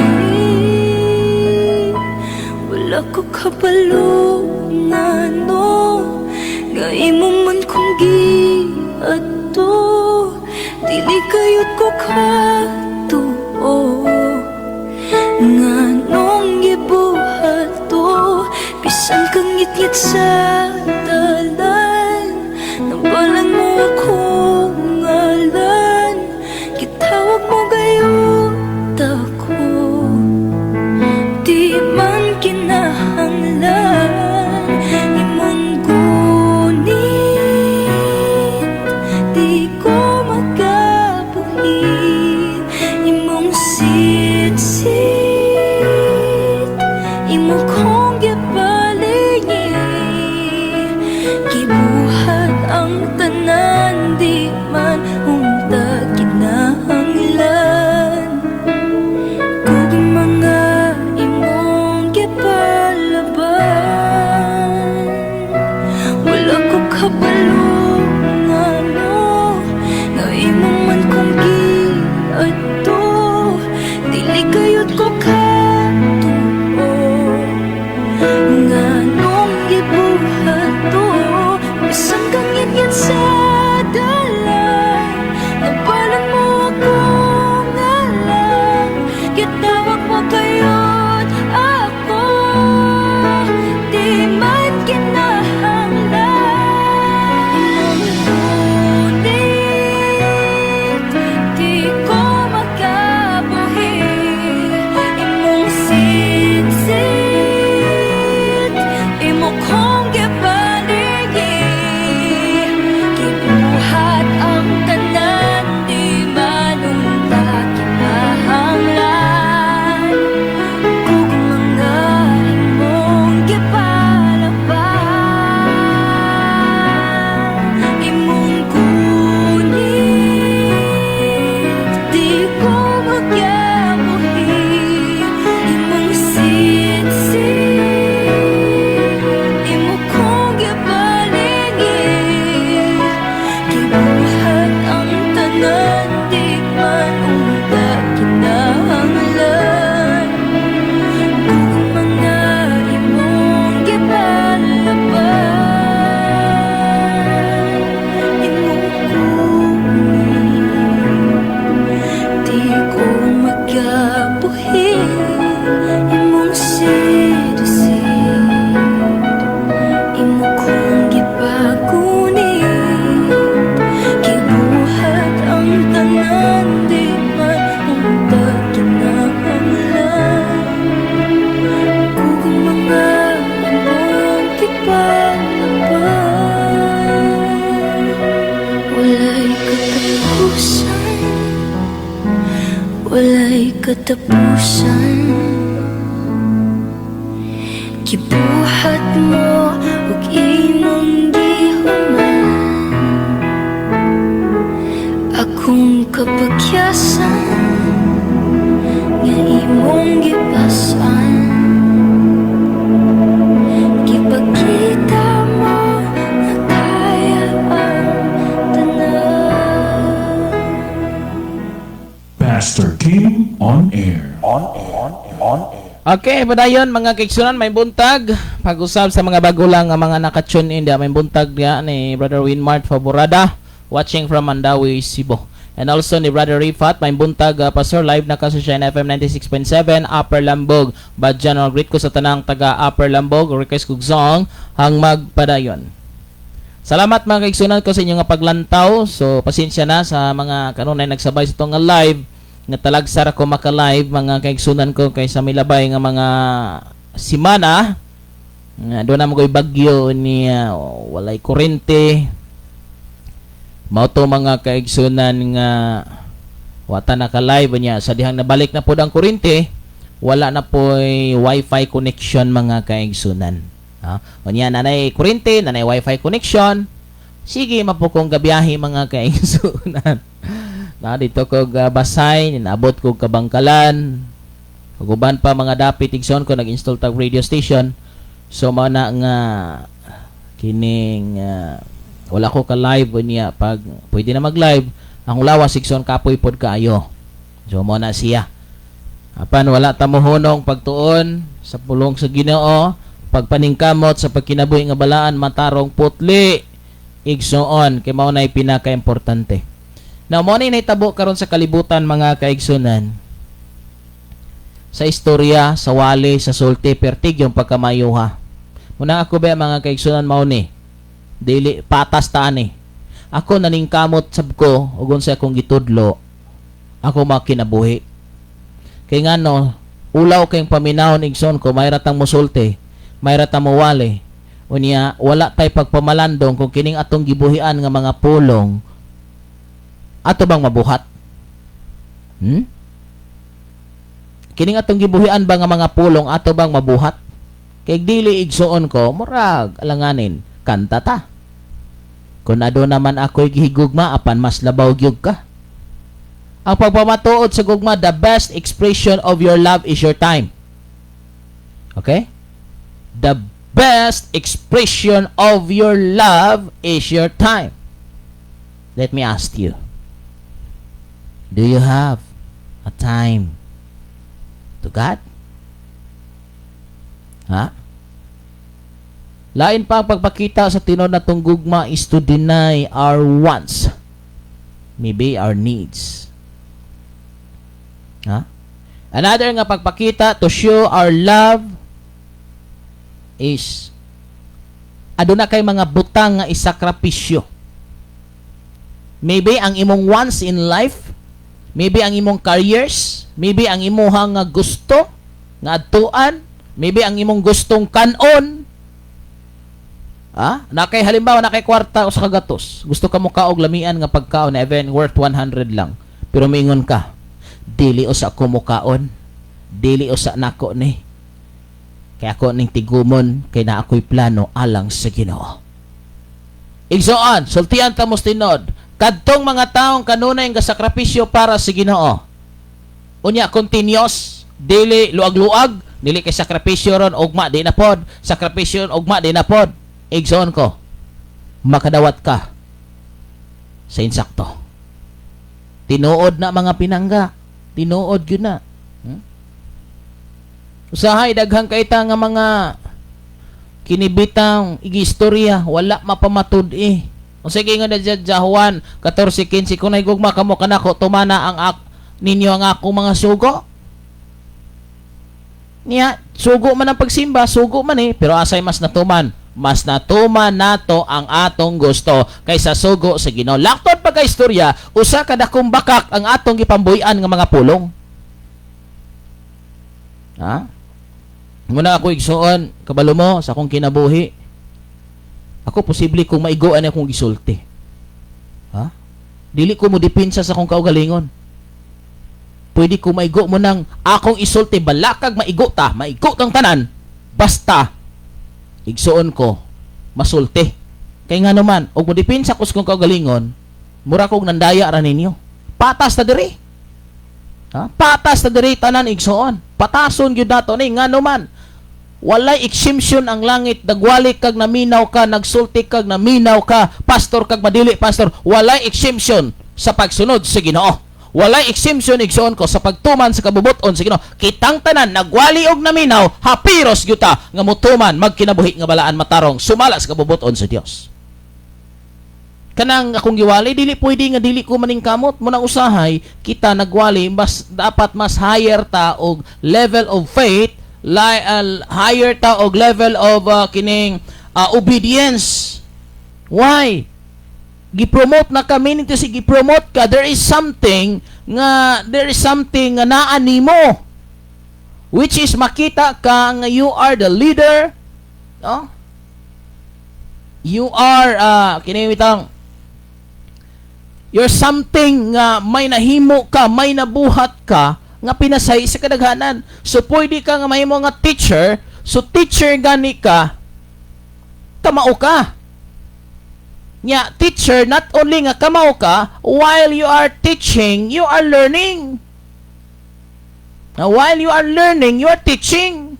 Wala ko kabalo ngano nga imo man kong giadto. Dili kayot ko katuo nganong gibuhat to. Bisan kang ngitngit sa dalan, Nambalan mo akong ngalan. Gitawag mo gayud ako. Di man kinahanglan. Imong gunit, di ko makabuhi. Imong sitsit, imo kong gipaligid. Gibuhat ang tanan, di man unta kinahanglan. Kung mga imong gipalaban, wala ko kabalo ngano nga imo man kong giadto. Dili kayot ko katuo nganong gibuhat to. Bisan kang ngitngit sa dalan, Nabalan mo akong ngalan. Gitawag mo kayod ako. Di man kinahanglan. Imong gunit, di ko makabuhi. Imong sitsit, imo kong gipaligid. Gibuhat ang tanan, di man unta kinahanglan. Katapusan. Gibuhat mo ug imong gihuman akong kapagyasan nga imong gipasan. Gipakita mo nga kaya ang tanan. Pastor Kim on air. Okay, padayon, mga kaigsunan, may buntag. Pag-usab sa mga bago lang nga mga naka-tune in diya, may buntag diya ni Brother Winmart Faborada, watching from Mandaue, Cebu. And also ni Brother Rifat, may buntag, Pastor, live na ka sa Shine FM 96.7, Upper Lambog. But general greet ko sa tanang taga Upper Lambog, request kog song ang magpadayon. Salamat, mga kaigsunan ko, sa inyong nga paglantaw. So pasensya na sa mga kanunay nagsabay sa itong nga live nga talagsa ra ko maka-live, mga kaigsunan ko, kay sa milabay nga mga simana nga doon na mo bagyo ni walay kurente. Mao to, mga kaigsunan, nga wata naka-live niya. Sa dihang nabalik na pod ang kurente, wala na po'y wifi connection, mga kaigsunan, ha. Unya nanay kurente, nanay wifi connection, sige mapo kong gabiyahe, mga kaigsunan. Na dito ko basay, ninabot ko Kabangkalan. Ug uban pa mga dapit, igsoon ko, nag-install tag radio station. So mao na nga kining wala ko ka live. Niya pag pwede na mag-live ang lawas, igsoon, kapoy pod kaayo. So mao na siya. Apan wala ta mohunong pagtuon sa pulong sa Ginoo, pagpaningkamot sa pagkinabuhi nga balaan, matarong, putli, igsoon, kay mao nay pinaka-importante. Now, mo ni nahitabo karon sa kalibutan, mga kaigsunan. Sa istorya, sa wali, sa sulti, pertig yung pagkamayuha. Muna ako ba, mga kaigsunan, mao ni. Dili patas taan eh. Ako naningkamot sab ko ug unsa akong gitudlo ako makinabuhi. Kay ngano, ulaw kayong paminawon, igsoon ko, may ratang musulti, may ratang muwali. Unya, wala tay pagpamalandong kung kining atong gibuhian nga mga pulong ato bang mabuhat? Kining atong gibuhian ba nga mga pulong ato bang mabuhat? Kay dili, igsuon ko, murag alanganin, kanta ta. Kung aduna man ako'y gihigugma apan mas labaw gyud ka. Ang pagpamatuod sa gugma, the best expression of your love is your time. Okay? The best expression of your love is your time. Let me ask you. Do you have a time to God? Ha? Lain pa ang pagpakita sa tinuod natong gugma is to deny our wants. Maybe our needs. Ha? Another nga pagpakita to show our love is aduna kay mga butang nga isakripisyo. Maybe ang imong wants in life, maybe ang imong careers, maybe ang imuhang nga gusto nga adtuan, maybe ang imong gustong kanon. Ah, na kay halimbawa na kay kwarta usa ka gatos. Gusto ka mo kaog lamian nga pagkaon na even worth 100 lang. Pero miingon ka, "Dili usa ko mokaon. Dili usa nako ni. Kay ako ning tigumon kay naa ako'y plano alang sa Ginoo." Igsoon, sultian ta mo tinuod. Kadtong mga taong kanunay nga sakripisyo para sa Ginoo. Unya continuous, dili luag-luag, dili kay sakripisyo ron ugma di na pod, sakripisyo ron ugma di na pod. Igsoon ko, makadawat ka sa insakto. Tinuod na, mga pinangga. Tinuod yun na. Usahay daghang kaita nga mga kinibitang igistorya wala mapamatud eh. O sige nga na dyan, Juan 14:15, "Kung nahigugma kamo kanako, tumana ang ninyo ang akong mga sugo." Niya, sugo man ang pagsimba, sugo man eh, pero asay mas natuman? Mas natuman nato ang atong gusto kaysa sugo sa Ginoo. Laktod pagka-istorya, usa ka dakong bakak ang atong gipambuy-an nga mga pulong. Ha? Muna ako, igsuon, kabalo mo sa akong kinabuhi. Ako posible kung maigoan akong gisulti. Ha? Dili ko mo dipinsa sa akong kaugalingon. Pwede ko maigo mo nang akong isulti, balakag maigo ta, maigo tang tanan, basta igsuon ko masulti. Kay nga naman, og mo depensa ko sa kong kaugalingon, mura kog nandaya ra ninyo. Patas ta diri. Ha? Patas ta diri tanan, igsuon. Patason gyud nato ni, nga naman walay exemption ang langit. Nagwali kag naminaw ka, nagsulti kag naminaw ka, pastor kag madili pastor, walay exemption sa pagsunod sa Ginoo. Walay exemption, igsuon ko, sa pagtuman sa kabubuton sa Ginoo. Kitang tanan nagwali og naminaw, hapiros gyud ta nga motuman, magkinabuhi nga balaan, matarong, sumala sa kabubuton sa Dios. Kanang akong giwali, dili pwede nga dili ko maningkamot mo. Nang usahay kita nagwali, mas dapat mas higher ta og level of faith, higher ta og level of kining obedience. Why? Gipromote na ka, meaning to say gipromote ka, there is something nga naa nimo, which is makita ka nga you are the leader, no? You are kini bitang you're something nga may nahimo ka, may nabuhat ka nga pinasay sa kadaghanan. So pwede ka nga mahimo nga teacher. So teacher gani ka, kamao ka. Nya, teacher, not only nga kamao ka, while you are teaching, you are learning. Now, while you are learning, you are teaching.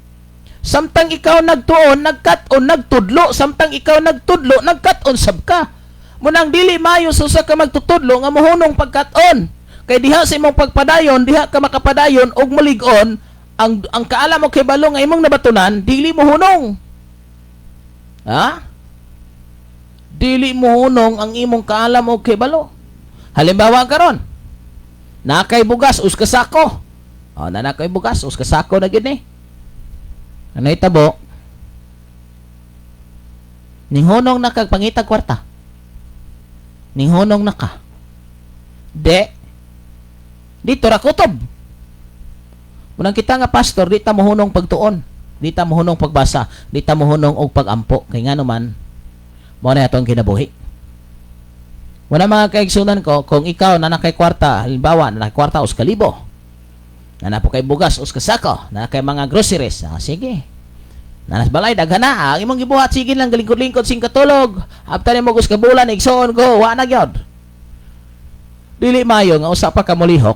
Samtang ikaw nagtuon, nagkat-on, nagtudlo. Samtang ikaw nagtudlo, nagkat-on sab ka. Munang dili maayo sa usa ka magtutudlo nga mohunong pagkat-on. Kay diha sa imong pagpadayon, diha ka makapadayon og malig-on ang kaalam o kibalo nga imong nabatunan, dili mo hunong. Ha? Dili mo hunong ang imong kaalam o kibalo. Halimbawa karon, nakay bugas us ka sako. O, na nakay bugas us ka sako na gid ni. Ano itabo? Ninghunong na kag pangitag kwarta. Ninghunong na ka. De, dito ra kutob. Munang kita nga pastor, di ta mohunong pagtuon. Di ta mohunong pagbasa. Di ta mohunong og pagampo. Kay nga naman, mao na atong kinabuhi. Wala, mga kaigsunan ko, kung ikaw na nakay kwarta, halimbawa, na nakay kwarta us kalibo, na napo kay bugas us kasako, na kay mga groceries, ah, sige. Nanas balay, daghan na. Ang imong gibuhat, sige lang, galingkod-lingkod, sing katulog. After nimo us ka bulan, igsoon ko, wa na gyud. Dili maayo nga usa pa ka molihok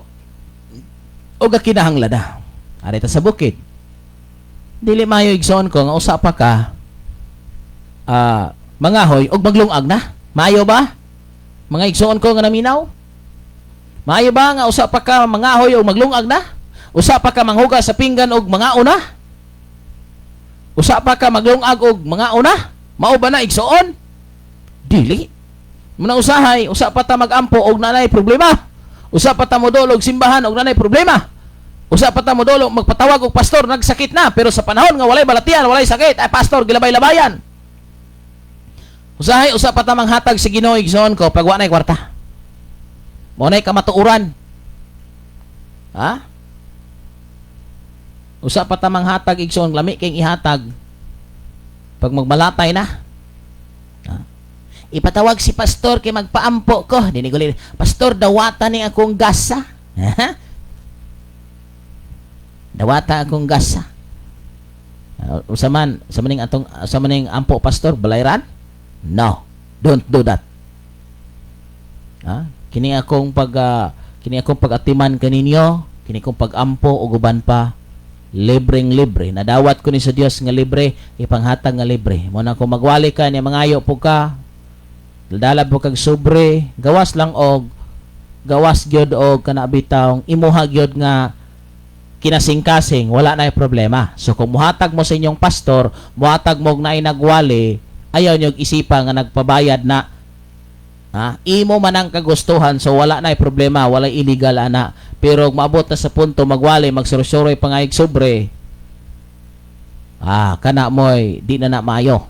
o kinahanglan na. Ari ta sa bukid. Dili maayo, igsoon ko, nga usa pa ka mangahoy og maglungag na. Maayo ba? Mga igsoon ko nga naminaw? Maayo ba nga usa pa ka mangahoy og maglungag na? Usa pa ka manghugas sa pinggan og mangaon na? Usa pa ka maglungag og mangaon na? Mao ba na, igsoon? Dili. Muna usahay, usa pa ta magampo og nanay problema. Usa pa ta modulog simbahan og nanay problema. Usa pa ta modulog magpatawag og pastor, nagsakit na, pero sa panahon nga walay balatian, walay sakit, ay pastor gilabay-labayan. Usahay usa pa ta manghatag sa Ginoo, igsoon ko, pag wa nay kwarta. Mao nay kamatuoran. Ha? Usa pa ta manghatag, igsoon, lami kay ihatag pag magmalatay na. Ha? Ipatawag si pastor kay magpaampo ko. Dini guli, "Pastor, dawata ni akong gasa. Ha? Dawata akong gasa." Usa man, sa maning atong sa maning ampo, pastor, balayran? No. Don't do that. Ha? Kini akong pag-atiman kaninyo, kini akong pag-ampo ug uban pa, libreng libre. Nadawat ko ni sa Dios nga libre, ipanghatag nga libre. Mo na kung magwali ka niya, mangayo po ka, dala po kag sobre, gawas lang og gawas gyud og kana bitawng imuha gyud nga kinasingkasing, wala na problema. So kung muhatag mo sa inyong pastor, muhatag mo og naay nagwali, ayaw niyo isipa nga nagpabayad na. Ha? Imo man ang kagustuhan, so wala na problema, wala illegal ana. Pero maabot na sa punto magwali, magsuroy-suroy pangayig sobre. Ah, kana moy di na na maayo.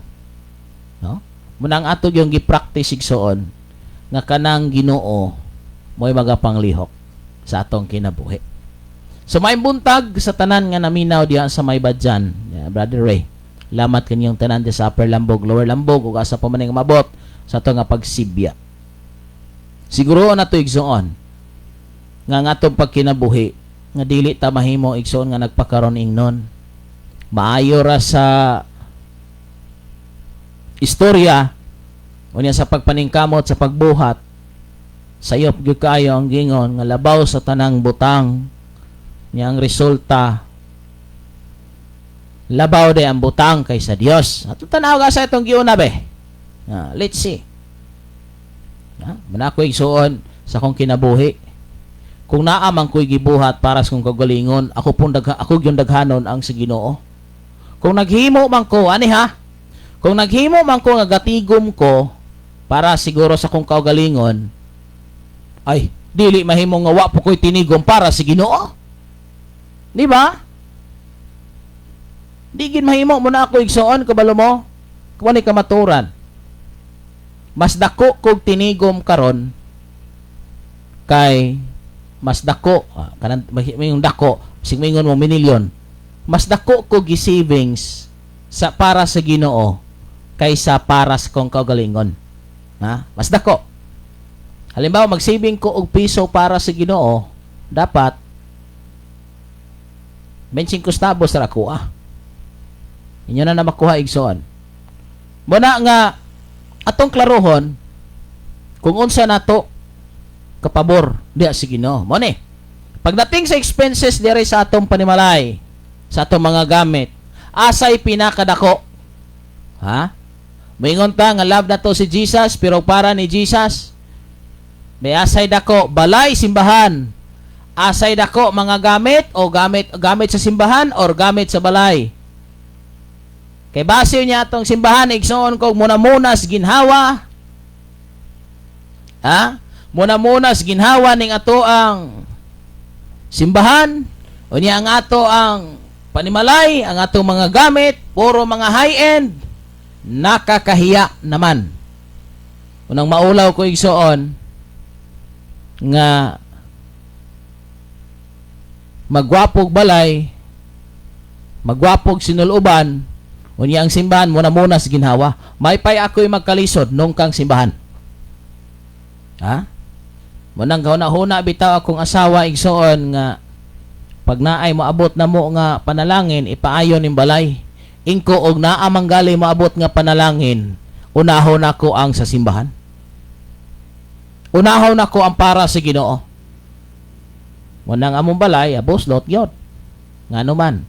No? Munang ato yung gi-practice, igsoon, nga kanang Ginoo mo'y magapanglihok sa atong kinabuhi. So may buntag sa tanan nga naminaw diha sa may Badjan, yeah, Brother Ray. Lamat kanyang tanan di sa Upper Lambog, Lower Lambog ug asa pa man nga mabot sa ato nga pagsibya. Siguro na to, igsoon, nga ang atong pagkinabuhi Nga dili ta mahimo, igsoon, nga nagpakaron ingnon. Maayo ra sa istorya, unya sa pagpaningkamot sa pagbuhat, sayop gyud kaayo ang gingon nga labaw sa tanang butang niya. Ang resulta, labaw de ang butang kaysa Dios. Ato tanaw ka sa itong giuna be. Ah, let's see. Ah, mana ko, igsuon, sa akong kinabuhi, kung naa man ko'y gibuhat para sa kong kagalingon, ako pong ako gyud daghanon ang sa Ginoo. Kung naghimo man ko ani ha, kung naghimo man ko nga gatigom ko para siguro sa kong kaugalingon, ay dili mahimo nga wa po ko'y tinigom para sa Ginoo. Di ba? Di gid mahimo mo na ako, igsoon, kabalo mo. Kuan ni kamaturan. Mas dako kog tinigom karon kay mas dako, ah, kanang may dako, sig moingon mo minilyon. Mas dako ko gi-savings sa para sa Ginoo kaysa para sa kong kaugalingon. Ha? Mas dako. Halimbawa, mag-saving ko og piso para sa Ginoo, dapat 25 centavos ra ako ah. Inyo na na makuha, igsoon. Muna nga atong klarohon kung unsa nato kapabor diya sa Ginoo. Mo ni. Pagdating sa expenses dire sa atong panimalay, sa atong mga gamit, asay pinakadako? Ha? Moingon ta nga love na to si Jesus, pero para ni Jesus, may asay dako, balay, simbahan? Asay dako, mga gamit o gamit gamit sa simbahan or gamit sa balay? Kay base niya atong simbahan, igsoon ko, muna-munas ginhawa. Ha? Muna-munas ginhawa ning ato ang simbahan. Unya ang ato ang panimalay, ang atong mga gamit, puro mga high-end. Nakakahiya naman. Unang maulaw ko, igsoon, nga magwapog balay, magwapog sinuluban, unya ang simbahan muna muna sa ginhawa. May pay ako'y magkalisod nung kang simbahan. Ha? Munang gahuna-huna bitaw akong asawa, igsoon, nga pag naay moabot na mo nga panalangin, ipaayon ning balay. Ingko og naa manggali moabot nga panalangin, unahon ako ang sa simbahan. Unahon ako ang para sa Ginoo. Munang among balay, abos lot gyud. Ngano man,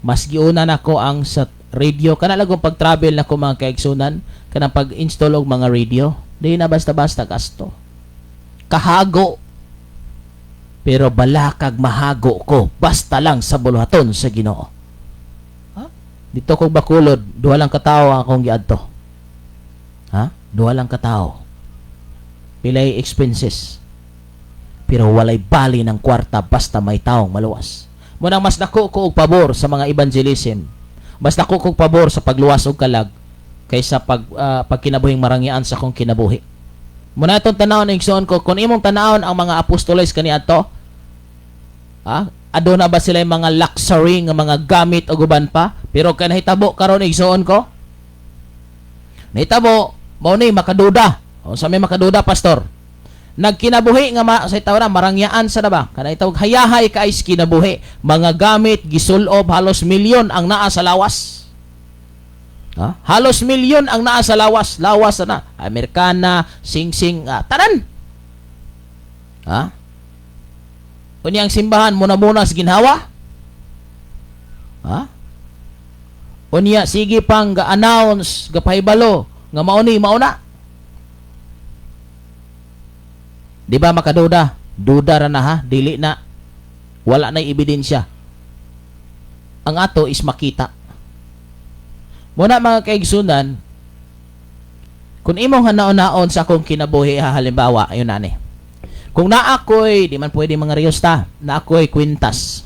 mas giuna nako ang sa radio. Kana lagong pag-travel nako, mga kaigsunan, kanang pag-install og mga radio, di na basta-basta gasto. Kahago. Pero balakag mahago ko, basta lang sa buluhaton sa Ginoo. Ha? Dito kog Bacolod, duha lang katawo ang akong giadto. Ha? Duha lang katawo. Pilay expenses. Pero walay bali ng kwarta basta may taong maluwas. Munang mas dako ko og pabor sa mga evangelism. Mas dako ko og pabor sa pagluwas og kalag kaysa pagkinabuhing marangyaan sa akong kinabuhi. Muna itong tanawon, igsoon ko, kung imong tanawon ang mga apostoles kaniadto, ha? Aduna ba sila yung mga luxury nga mga gamit o guban pa? Pero kay nahitabo karon, igsoon ko, nahitabo, mao ni makaduda. O sa may makaduda, pastor? Nagkinabuhi nga ma, sa itaw na marangyaan sa na ba? Kana itawag hayahay kay kinabuhi. Mga gamit gisulob, halos milyon ang naa sa lawas. Ha? Halos milyon ang naa sa lawas. Lawas na. Amerikana, sing-sing, ah, tanan. Ha? Unya ang simbahan muna-muna sa ginhawa. Ha? Unya sige pang ga-announce, gapahibalo nga mauni mauna. Di ba makaduda? Duda ra na ha, dili na. Wala na ebidensya. Ang ato is makita. Muna, mga kaigsunan, kung imong hanaon-naon sa akong kinabuhi ha, halimbawa, ayun na ni. Kung naa ko'y, di man pwede mga riyosta, naa ko'y kwintas.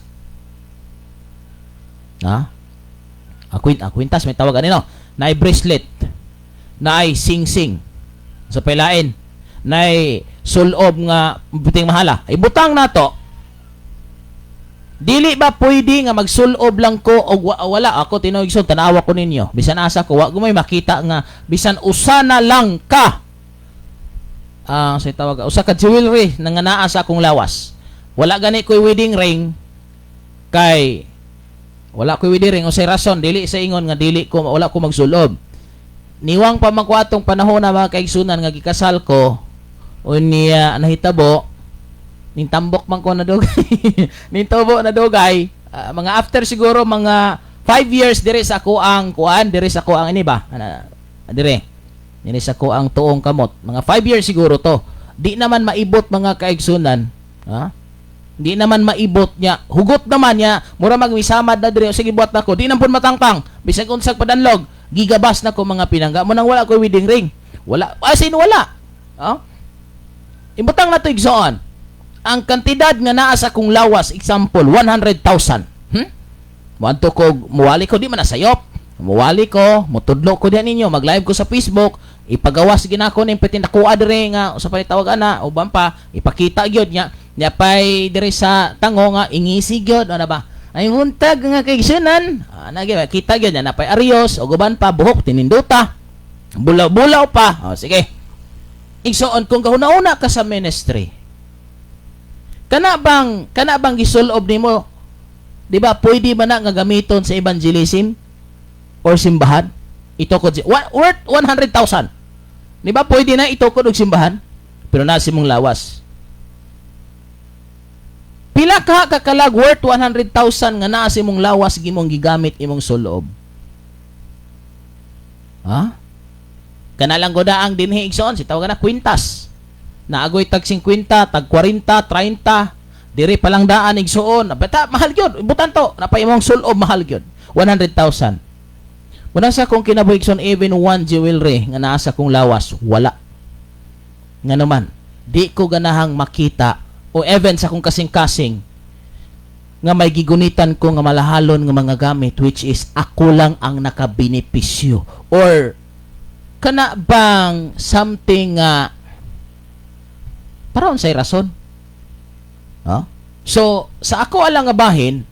Ha? Ah, kwintas, may tawag ano, naay bracelet, naay sing-sing, sa pailain, naay sulob nga buting mahala. Ibutang nato, dili ba pwede nga magsulob lang ko og wala ako tinuig so tanawa ko ninyo? Bisan asa ko, wa ko may makita nga bisan usa na lang ka, ah, sa tawag, usa ka jewelry na nga naa sa akong lawas. Wala gani ko'y wedding ring kay wala ko'y wedding ring, unsay rason, dili sa ingon nga dili ko, wala ko magsulob. Niwang pa man ko atong panahon na, mga kaigsunan, nga gikasal ko, unya nahitabo ning tambok man ko na dugay, ning tubo na dugay. Ah, mga after siguro mga 5 years, dire sa ako ang kuan, dire sa ako ang ini ba. Ana, dire dire sa ako ang tuong kamot, mga 5 years siguro to. Di naman maibot, mga kaigsunan, ha, di naman maibot niya, hugot naman niya, mura magmisamad na dire. Sige, buhat nako, di naman pud matangtang bisag unsag padanlog, gigabas na ko mga pinangga mo nang wala ko wedding ring. Wala, as in wala, ha. Ibutang na to, igsoon, ang kantidad nga naa sa kong lawas, example, 100,000. Muadto ko, muwali ko, di man na sayop. Muwali ko, mutudlo ko diyan ninyo, mag-live ko sa Facebook, ipagawas ginako ning pitin nakuha dire nga sa tawag ana uban pa, ipakita gyud niya niya pay dire sa tango nga ingisi gyud, ano ba? Ay buntag nga kaigsunan, ana gyud kita gyud na napay arios ug uban pa buhok tininduta. Bulaw-bulaw pa. O sige. Igsoon, kung gahuna-una ka sa ministry, kana bang gisulob nimo, di ba, pwede ba na nga gamiton sa evangelism or simbahan? Itukod si worth 100,000. Di ba pwede na itukod og simbahan? Pero nasa imong lawas. Pila ka kakalag worth 100,000 nga naa sa imong lawas gimong gigamit imong sulob? Ha? Kana lang goda ang dinhi, igsoon, si tawag na kwintas. Naagoy tag 50, tag 40, 30, dire pa lang daan, igsuon. Bata mahal gyud, butan to, napay imong sulob, mahal gyud. 100,000. Muna sa akong kinabuhi, igsoon, even one jewelry nga naa sa akong lawas, wala. Nga naman, di ko ganahang makita o even sa akong kasing-kasing nga may gigunitan ko nga malahalon nga mga gamit which is ako lang ang nakabenepisyo or kana bang something nga para unsay rason. Ha? So, sa ako alang nga bahin,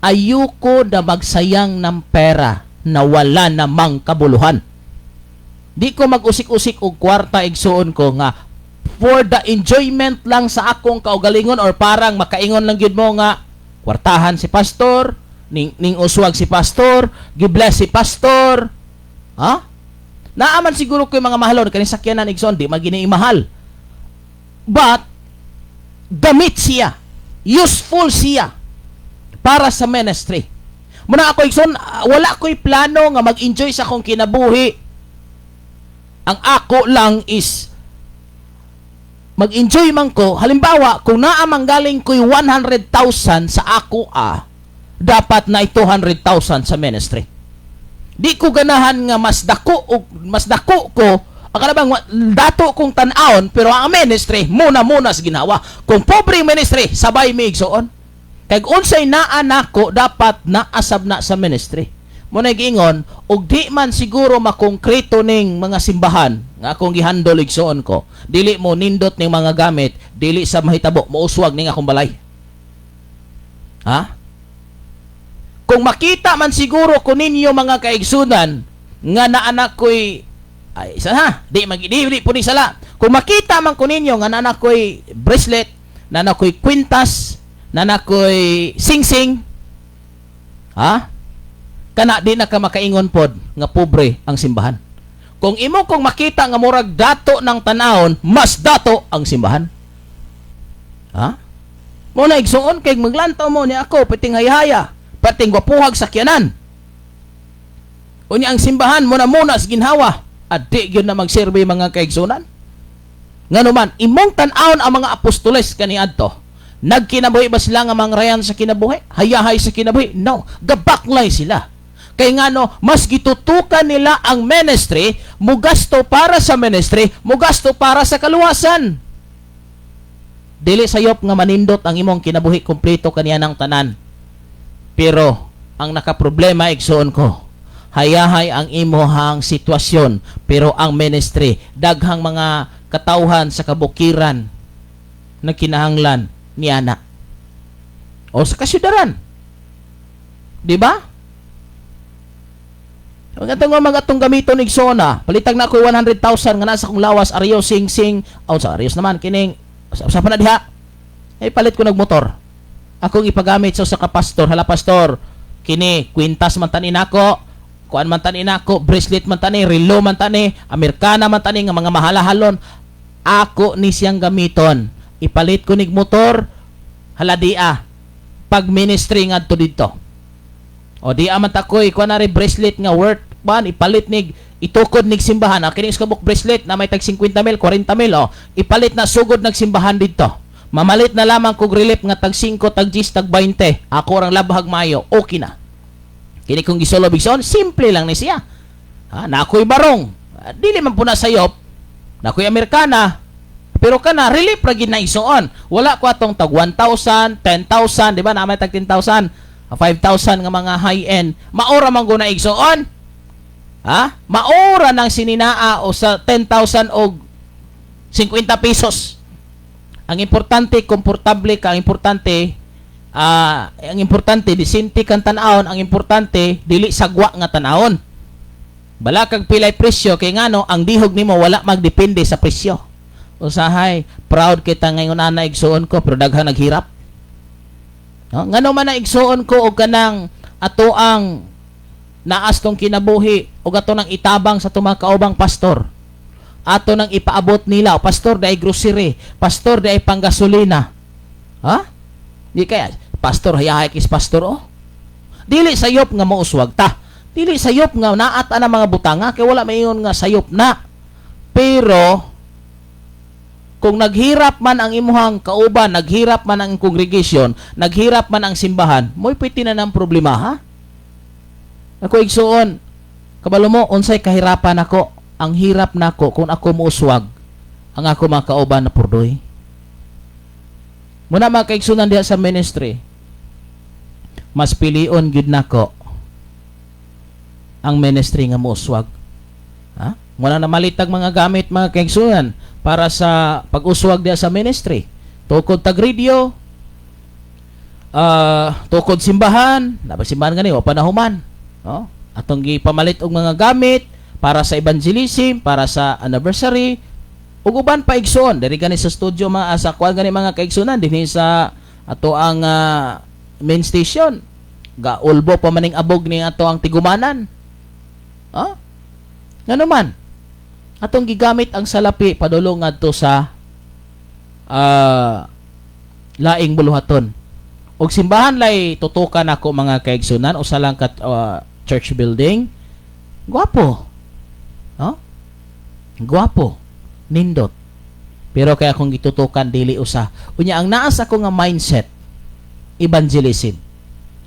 ayoko na magsayang ng pera na wala namang kabuluhan. Di ko mag-usik-usik og kwarta, igsuon ko, nga for the enjoyment lang sa akong kaugalingon or parang makaingon lang gyud mo nga kwartahan si pastor, ning uswag si pastor, gibless si pastor. Ha? Naaman siguro ko yung mga mahalon kani sakyanan, igsoon, di magini mahal. But gamit siya. Useful siya para sa ministry. Muna ako, igsoon, wala ko'y plano nga mag-enjoy sa akong kinabuhi. Ang ako lang is mag-enjoy man ko. Halimbawa, kung naa man galing ko'y 100,000 sa ako, dapat na 200,000 sa ministry. Di ko ganahan nga mas dako ko ang kanabang dato kong tan-awon, pero ang ministry muna muna sa ginawa. Kung pobre ang ministry, sabay mi, igsoon. Kay unsay naa nako, dapat naasab na sa ministry. Mo na giingon og di man siguro makongkreto ning mga simbahan nga akong gihandol, igsoon ko. Dili mo nindot ning mga gamit, dili sa mahitabo mouswag ning akong balay. Ha? Kung makita man siguro ko ninyo, mga kaigsunan, nga naanak ko'y ay isa ha, di mag di, di po ni sala. Kung makita man ko ninyo nga naanak ko'y bracelet, naanak ko'y kwintas, naanak ko'y singsing, ha, kana di na ka makaingon pod nga pobre ang simbahan. Kung imo kong makita nga murag dato ng tanawon, mas dato ang simbahan. Ha, mo na, igsuon, kay maglantaw mo ni ako pating hayhaya, pating gwapuhag sakyanan. Unya ang simbahan mo na muna sa ginhawa at di gyud na magserbi, mga kaigsunan. Ngano man, imong tan-awon ang mga apostoles kaniadto. Nagkinabuhi ba sila nga mangrayan sa kinabuhi? Hayahay sa kinabuhi? No, gabaklay sila. Kay ngano, mas gitutukan nila ang ministry, mugasto para sa ministry, mugasto para sa kaluwasan. Dili sayop nga manindot ang imong kinabuhi, kompleto kaniya ng tanan. Pero ang nakaproblema, igsoon ko, hayahay ang imuhang sitwasyon, pero ang ministry, daghang mga katawhan sa kabukiran na kinahanglan niana. O sa kasyudaran. Di ba? Mga nga mga atong gamiton, igsoon, palitag na ako 100,000 nga nasa kong lawas, aryo, sing sing, oh, sa arios naman kining sa pa na diha. Ay palit ko nagmotor. Akong ipagamit sa usa ka pastor, hala pastor, kini kwintas man tani nako, kuan man tani nako, bracelet man tani, relo man tani, Amerikana man tani nga mga mahalahalon. Ako ni siyang gamiton. Ipalit ko nig motor, hala dia. Pag ministry ngadto didto. O di man takoy kuan na rin bracelet nga worth ban ipalit nig itukod nig simbahan. Ah, kini kabuk bracelet na may tag 50 mil, 40 mil, oh. Ipalit na sugod nagsimbahan didto. Mamalit na lamang kog relief nga tag 5, tag 10, tag 20. Ako rang labhag mayo, okay na. Kini kong gisolo bigson, simple lang ni siya. Ha, na ako'y barong. Ah, dili man po na sayop. Na ako'y Amerikana. Pero kana relief ra gid na isuon. Wala ko atong tag 1,000, 10,000, di ba? Na may tag 10,000, 5,000 nga mga high-end. Maora man go na igsuon. Ha? Maora nang sininaa o sa 10,000 og 50 pesos. Ang importante, komportable ka. Ang importante disente kang tan-awon, ang importante dili sagwa nga tan-awon. Bala kag pilay presyo kay ngano ang dihog nimo wala magdepende sa presyo. Usahay, proud kita ngayon ana igsuon ko pero daghang naghirap. No? Ngano man na igsuon ko og kanang ato ang naas tong kinabuhi og ato nang itabang sa tumang kaubang pastor. Ato nang ipaabot nila, o pastor dai grocery, pastor dai panggasolina. Ha? Di kaya pastor hayahay kis pastor oh. Dili sayop nga mouswag ta. Dili sayop nga naat ana mga butanga kay wala mayon nga sayop na. Pero kung naghirap man ang imuhang kauban, naghirap man ang congregation, naghirap man ang simbahan, mo'y pwede na ng problema, ha? Ako igsuon, kabalo mo, unsay kahirapan ako, ang hirap nako kung ako mouswag, ang ako mga kauban na purdoy. Muna mga kaigsunan diha sa ministry, mas pilion gyud nako ang ministry nga mouswag. Ha? Muna na malitag mga gamit mga kaigsunan para sa pag-uswag diha sa ministry. Tukod tag radio, tukod simbahan, nabag simbahan gani wa pa nahuman. No? Atong gipamalit og mga gamit para sa evangelism, para sa anniversary, ug uban pa igsoon diri gani sa studio mga sa kuan gani mga kaigsunan dinhi sa ato ang main station ga ulbo pa maning abog ni ato ang tigumanan, ha, ngano man atong gigamit ang salapi padulong ngadto sa laing buluhaton og simbahan lay tutukan ako mga kaigsunan, usa lang ka church building, gwapo, no, gwapo, nindot, pero kaya akong gitutukan dili usa. Unya ang naas ako nga mindset, evangelism.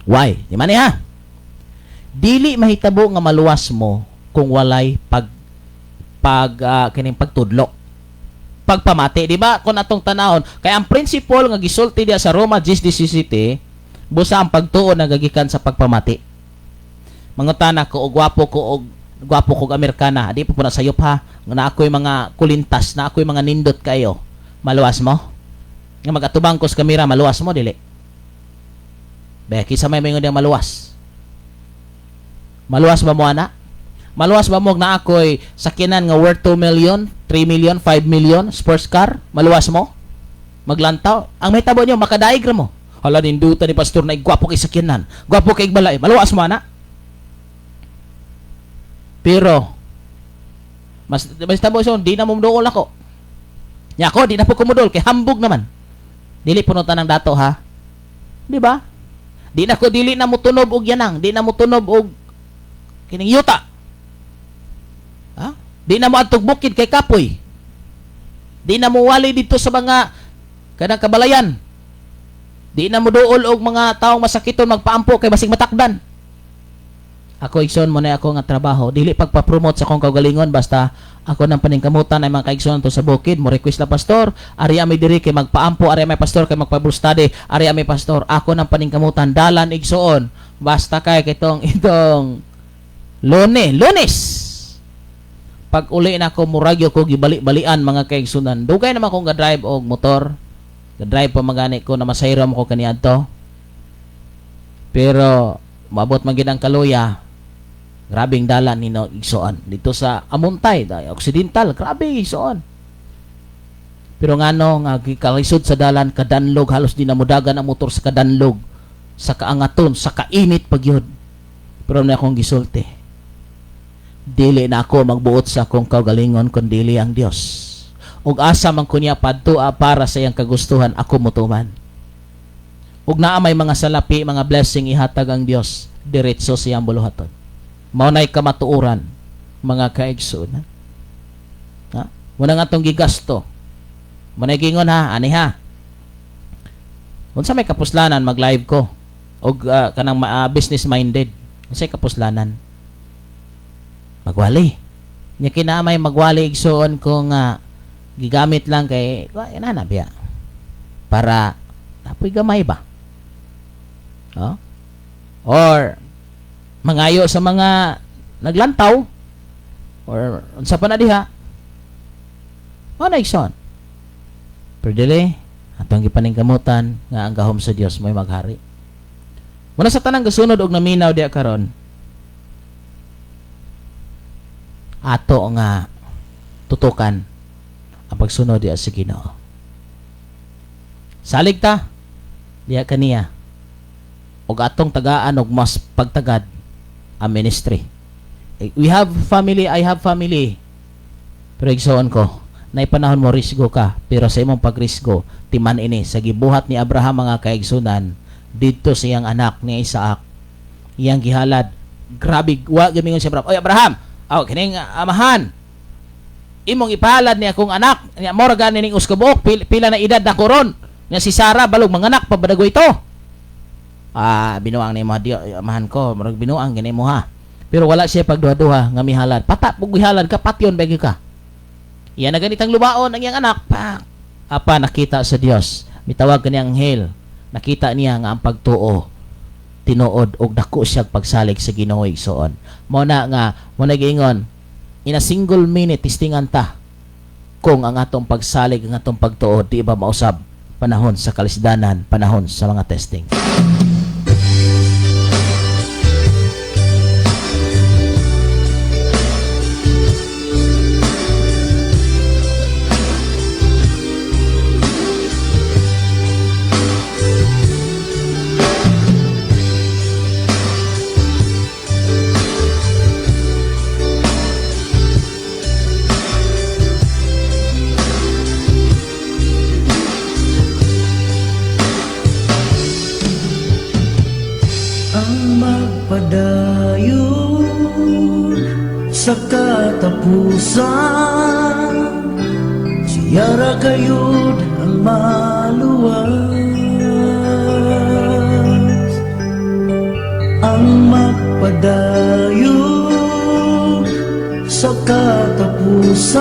Why di man ha? Dili mahitabo nga maluwas mo kung walay pag pag kining pagtudlo, pagpamati, di ba? Kung atong tanahon kay ang principle nga gisulti diya sa Roma 10:17, busa ang pagtuo nagagikan sa pagpamati. Mangutana ko og gwapo ko og gwapo kog Amerikana, di pa po na sayop ha, nga na ako'y mga kulintas, na ako'y mga nindot kayo, maluwas mo? Nga magatubang ko sa kamera, maluwas mo dili? Be, kinsa may mingon diyang maluwas? Maluwas ba mo ana? Maluwas ba mo na ako'y sakyanan nga worth 2 million, 3 million, 5 million, sports car? Maluwas mo? Maglantaw? Ang may tabo niyo, makadaig ra mo. Hala, ninduta ni pastor na gwapo kay sakyanan. Gwapo kay balay. Maluwas mo ana? Pero mas mas tabo siya, di na mo muduol ako. Nya ako, di na po kumudol kay hambog naman. Dili punutan ng dato ha. Di ba? Di na ko dili na mo tunob og yanang, di na mo tunob og kining yuta. Ha? Di na mo adtog bukid kay kapoy. Di na mo wali dito sa mga kanang kabalayan. Di na mo duol og mga taong masakiton magpaampo kay basig matakdan. Ako igsoon mo na ako nga trabaho, dili pagpa-promote sa akong kaugalingon, basta ako nang paningkamutan ay mga kaigsoon to sa bukid mo request la, "Pastor, ari ami diri kay magpaampo, ari ami pastor kay magpa study, ari ami pastor." Ako nang paningkamutan dalan igsoon, basta kay kitong itong Lunes, Lunes pag uli na ako muragyo ko gibali-balian mga kaigsunan. Dugay naman akong ga-drive og motor, ga-drive pa magani ko na masayro mo ko kaniadto, pero maabot man gid ang kaluya. Grabing dala ni no igsoon dito sa Amuntay, da, Occidental, grabe igsoon. Pero ngano nga gikalisod sa dalan, kadanlog, halos di namudagan ang motor sa kadanlog, sa kaangaton, sa kainit pagyud. Pero na akong gisulti, dili na ako magbuot sa akong kaugalingon kun dili ang Dios. Ug asa man ko niya padtua para sa iyang kagustuhan, ako motuman. Ug naa may mga salapi, mga blessing ihatag ang Dios, diretso sa iyang buluhaton. Mao nay kamatuoran, mga kaigsoon. Ha? Muna nga atong gigasto. Muna gingon ha, ani ha. Unsa may kapuslanan mag-live ko og kanang business minded? Unsay kapuslanan? Magwali. Nya kinamay magwali, igsoon, ko nga gigamit lang kay wa ina na biya. Para apoy gamay ba? Oh? Or mangayo sa mga naglantaw or unsa pa na diha. Mao na, igsoon. Pero dili atong gipaningkamutan nga ang gahom sa Dios mo'y maghari. Muna sa tanang gasunod og naminaw diha karon, ato nga tutukan ang pagsunod diha sa Ginoo. Salig ta diha kaniya og atong tagaan og mas pagtagad ang ministry. Eh, we have family, I have family. Pero igsoon ko, nay panahon mo risgo ka, pero sa imong pagrisgo, timan ini sa gibuhat ni Abraham, mga kaigsunan, didto sa iyang anak ni Isaac. Iyang gihalad. Grabe, wa gamingon si Abraham. "Oy Abraham, aw kining amahan. Imong ipahalad ni akong anak, niya mora gani ning uskabuok, pila na edad na koron. Nya si Sarah balog manganak pa badagoy ito. Ah, binuang ni mo amahan ko, murag binuang gani mo ha." Pero wala siya pagduha-duha nga mihalad. Pata pug gihalad ka, patyon ba ka? Iyan na ganitang lubaon ang iyang anak. Pak. Apa nakita sa Dios. Mitawag kani anghel. Nakita niya nga ang pagtuo tinuod og dako siya pagsalig sa Ginoo, igsoon. Mo na nga mo na giingon, in a single minute testingan ta kung ang atong pagsalig, ang atong pagtuo di ba mausab panahon sa kalisdanan, panahon sa mga testing. Ang magpadayon sa katapusan, siya ra gayud ang maluwas. Ang magpadayon sa katapusan,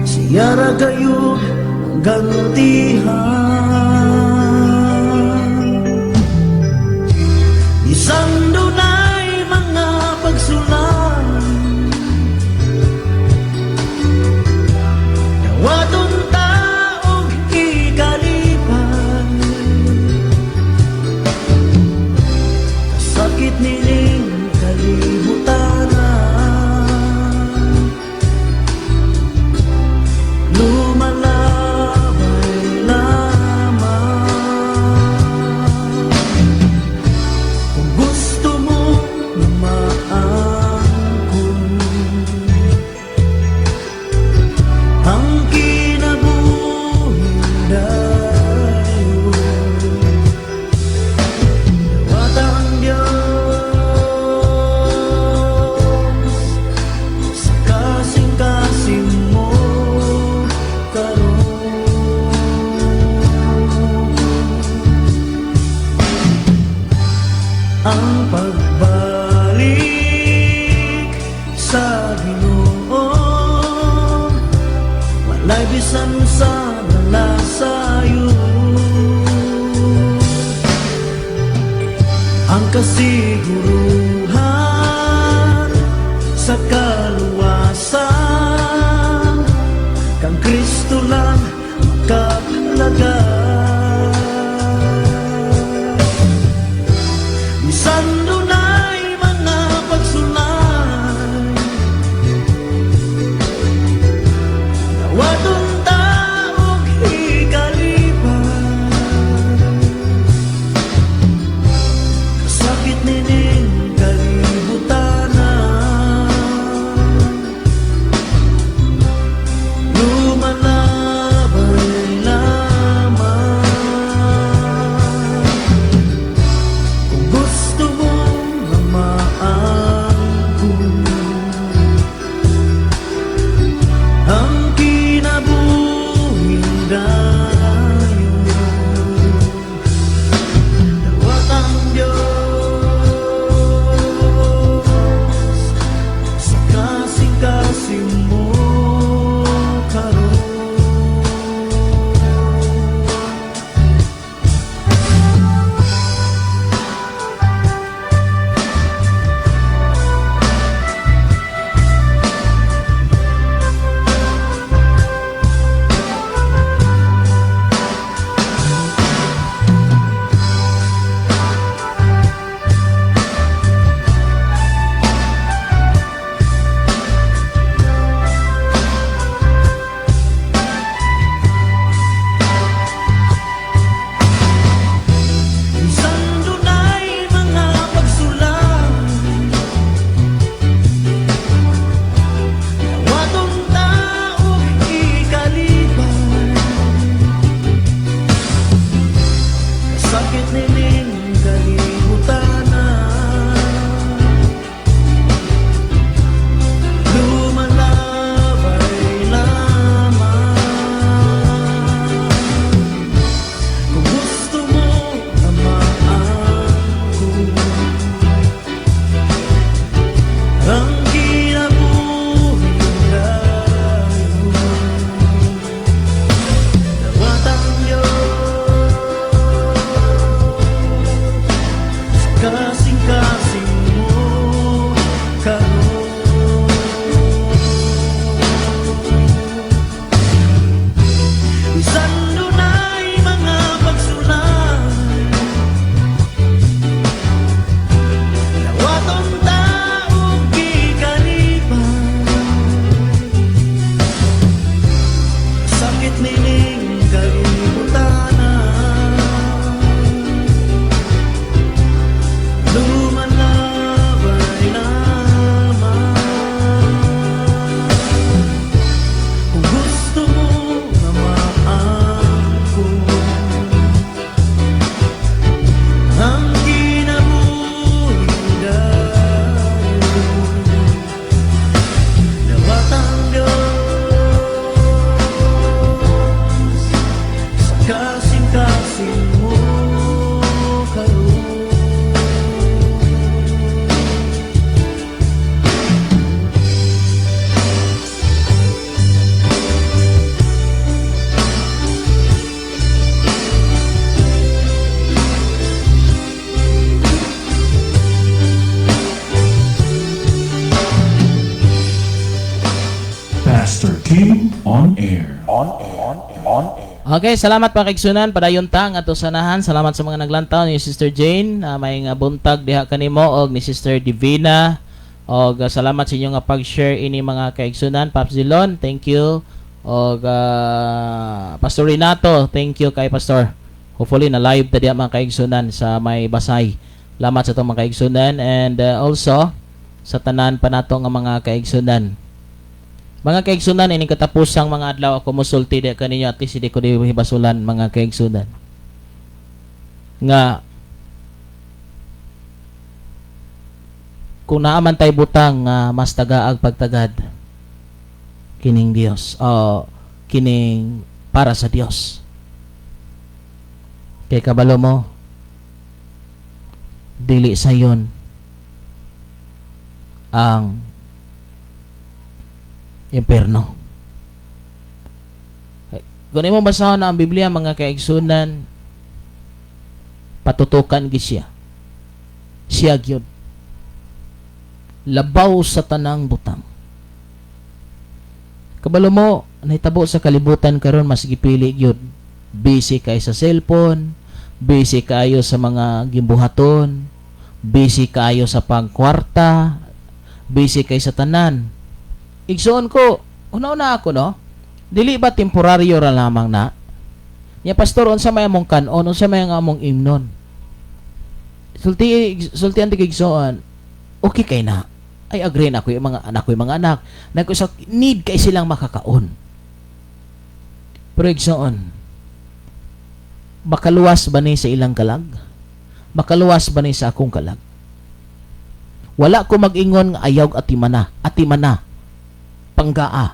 siya ra gayud ang gantihan. Bisan dunay mga pagsulay, dawaton ta og ikalipay. Kasakit nining kalibutan, lumalabay lamang. Kung gusto mo na maangkon ang kinabuhing dayon, dawata ang Diyos sa kasing-kasing mo karon. Ang pagbalik sa Ginoo, walay bisan sa nalasayo. Ang kasiguruhan sa kaluwasan, kang Kristo lang makapalagay. Bisan dunay mga pagsulay, dawaton On air. On air. Okay, salamat mga kaigsunan. Padayon ta nga sanahan. Salamat sa mga naglantaw ni Sister Jane, may nga buntag diha kanimo, og ni Sister Divina. Og salamat sa inyong nga pag-share ini, mga kaigsunan. Pops Zilon, thank you. Og Pastor Renato, thank you kay Pastor. Hopefully na live ta diha, mga kaigsunan, sa may Basay. Salamat sa itong mga kaigsunan and also sa tanan pa nato nga mga kaigsunan. Mga kaigsunan, ining katapusang mga adlaw, ako mosulti di kaninyo, at least hindi ko di hibasulan, mga kaigsunan. Nga kung naa man tay butang nga mas tagaag pagtagad, kining Dios o kining para sa Dios. Kay kabalo mo, dili sayon ang impierno. Kung imo basahon na ang Biblia, mga kaigsunan, patutukan gid siya. Siya gyud. Labaw sa tanang butang. Kabalo mo, nahitabo sa kalibutan karon, mas gipili gyud. Busy kay sa cellphone, busy kaayo sa mga gimbuhaton, busy kaayo sa pagkwarta, busy kay sa tanan. Igsoon ko, una-una ako, no? Dili ba temporaryo ra lamang na? Nya pastor, unsa may among kanon, unsa may ang among imnon? Sulti sultian ti igsoon, okay kay na. I agree na ko yung mga anak ko, yung mga anak. Nagko sa need kay silang makakaon. Pero igsoon, makaluwas ba ni sa ilang kalag? Makaluwas ba ni sa akong kalag? Wala ko mag-ingon nga ayaw atimana, atimana, panggaa,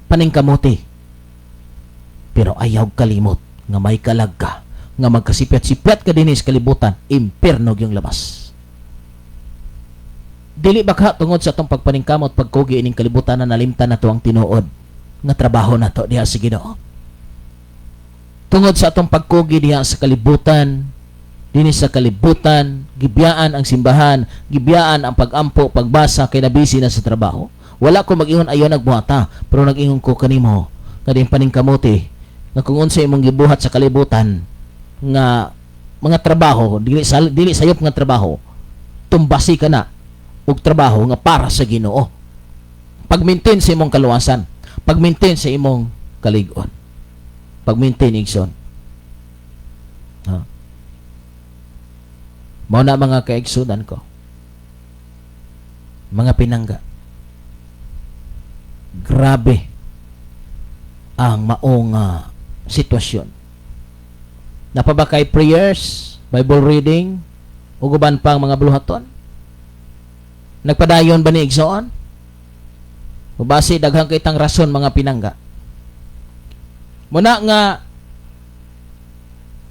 paningkamote. Pero ayaw kalimot nga may kalag ka, nga magkasipyat-sipyat ka dinhi sa kalibutan, impierno yung labas. Dili ba ka tungod sa atong pagpaningkamot, pagkugi ining kalibutan, na nalimtan nato ang tinuod nga trabaho nato diha sa Ginoo? Tungod sa atong pagkugi diha sa kalibutan, dinhi sa kalibutan, gibiyaan ang simbahan, gibiyaan ang pagampo, pagbasa, kay nabisi na sa trabaho. Wala ko mag-ingon ayo nagbuhata, pero nag-ingon ko kanimo nga din paningkamote nga kung unsa imong gibuhat sa kalibutan nga mga trabaho, dili sa dili sayop nga trabaho, tumbasi ka na og trabaho nga para sa Ginoo. Pag-maintain sa imong kaluwasan, pag-maintain sa imong kalig-on. Pag-maintain, igsoon. Ha? Mao na, mga kaigsunan ko. Mga pinangga. Grabe ang maong sitwasyon. Naa pa ba kay prayers, Bible reading, ug uban pang mga buluhaton? Nagpadayon ba ni, igsoon? Basi daghang kitang rason, mga pinangga. Muna nga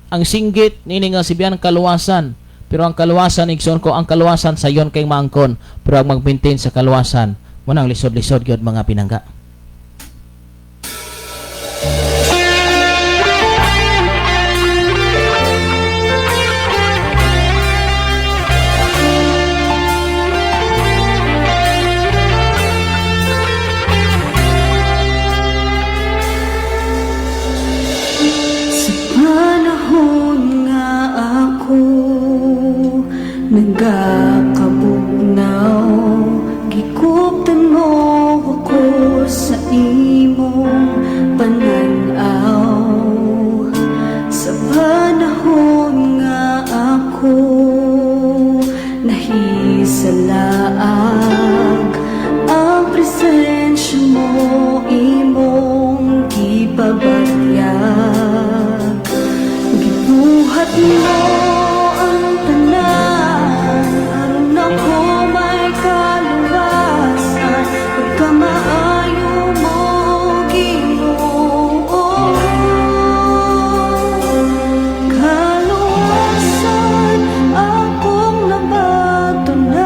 ang singgit nini nga sibiyan kaluwasan, pero ang kaluwasan, igsoon ko, ang kaluwasan sayon kay maangkon, pero ang mag-maintain sa kaluwasan mo nang lisod-lisod gyud, mga pinangga. Sa panahon nga ako nagakabugnaw, gikuptan mo ako sa imong pananaw. Sa panahon nga ako nahisalaag, ang presensya mo imong gipabatyag. Gibuhat mo ang tanan aron ako may kaluwasan. Pagkamaayo mo, Ginoo, kaluwasan akong nabatunan.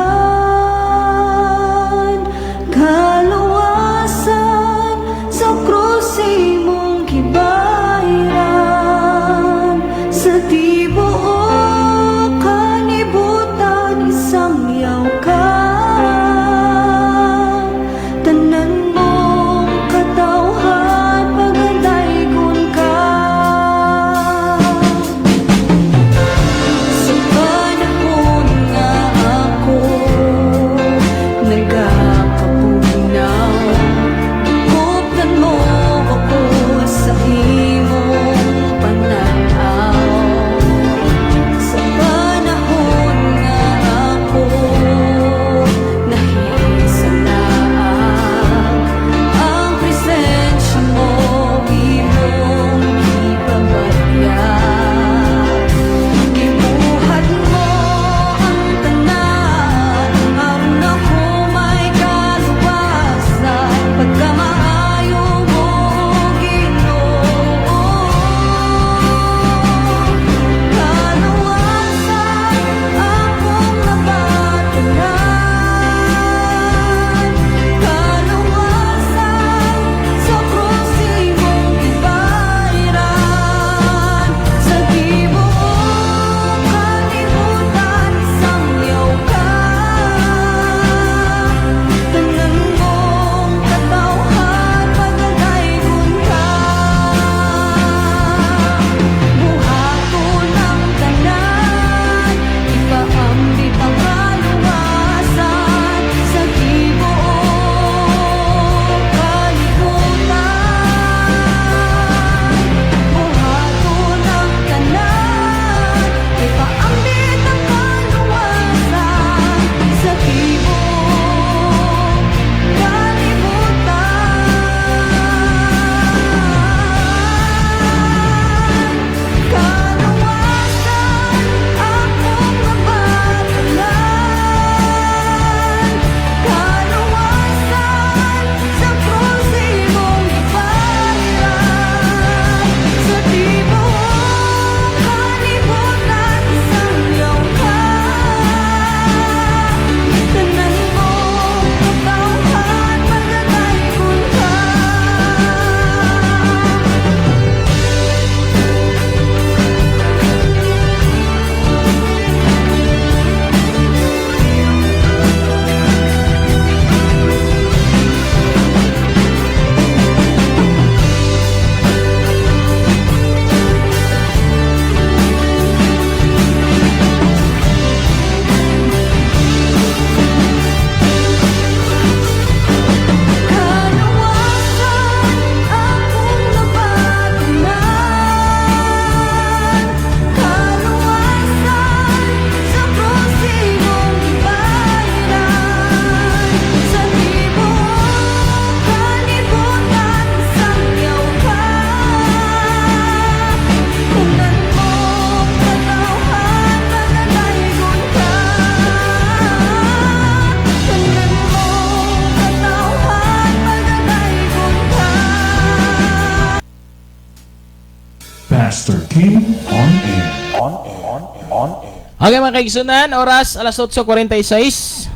Kim on Air. On Air. On Air. Okay, mga kaigsunan, oras alas 8:46.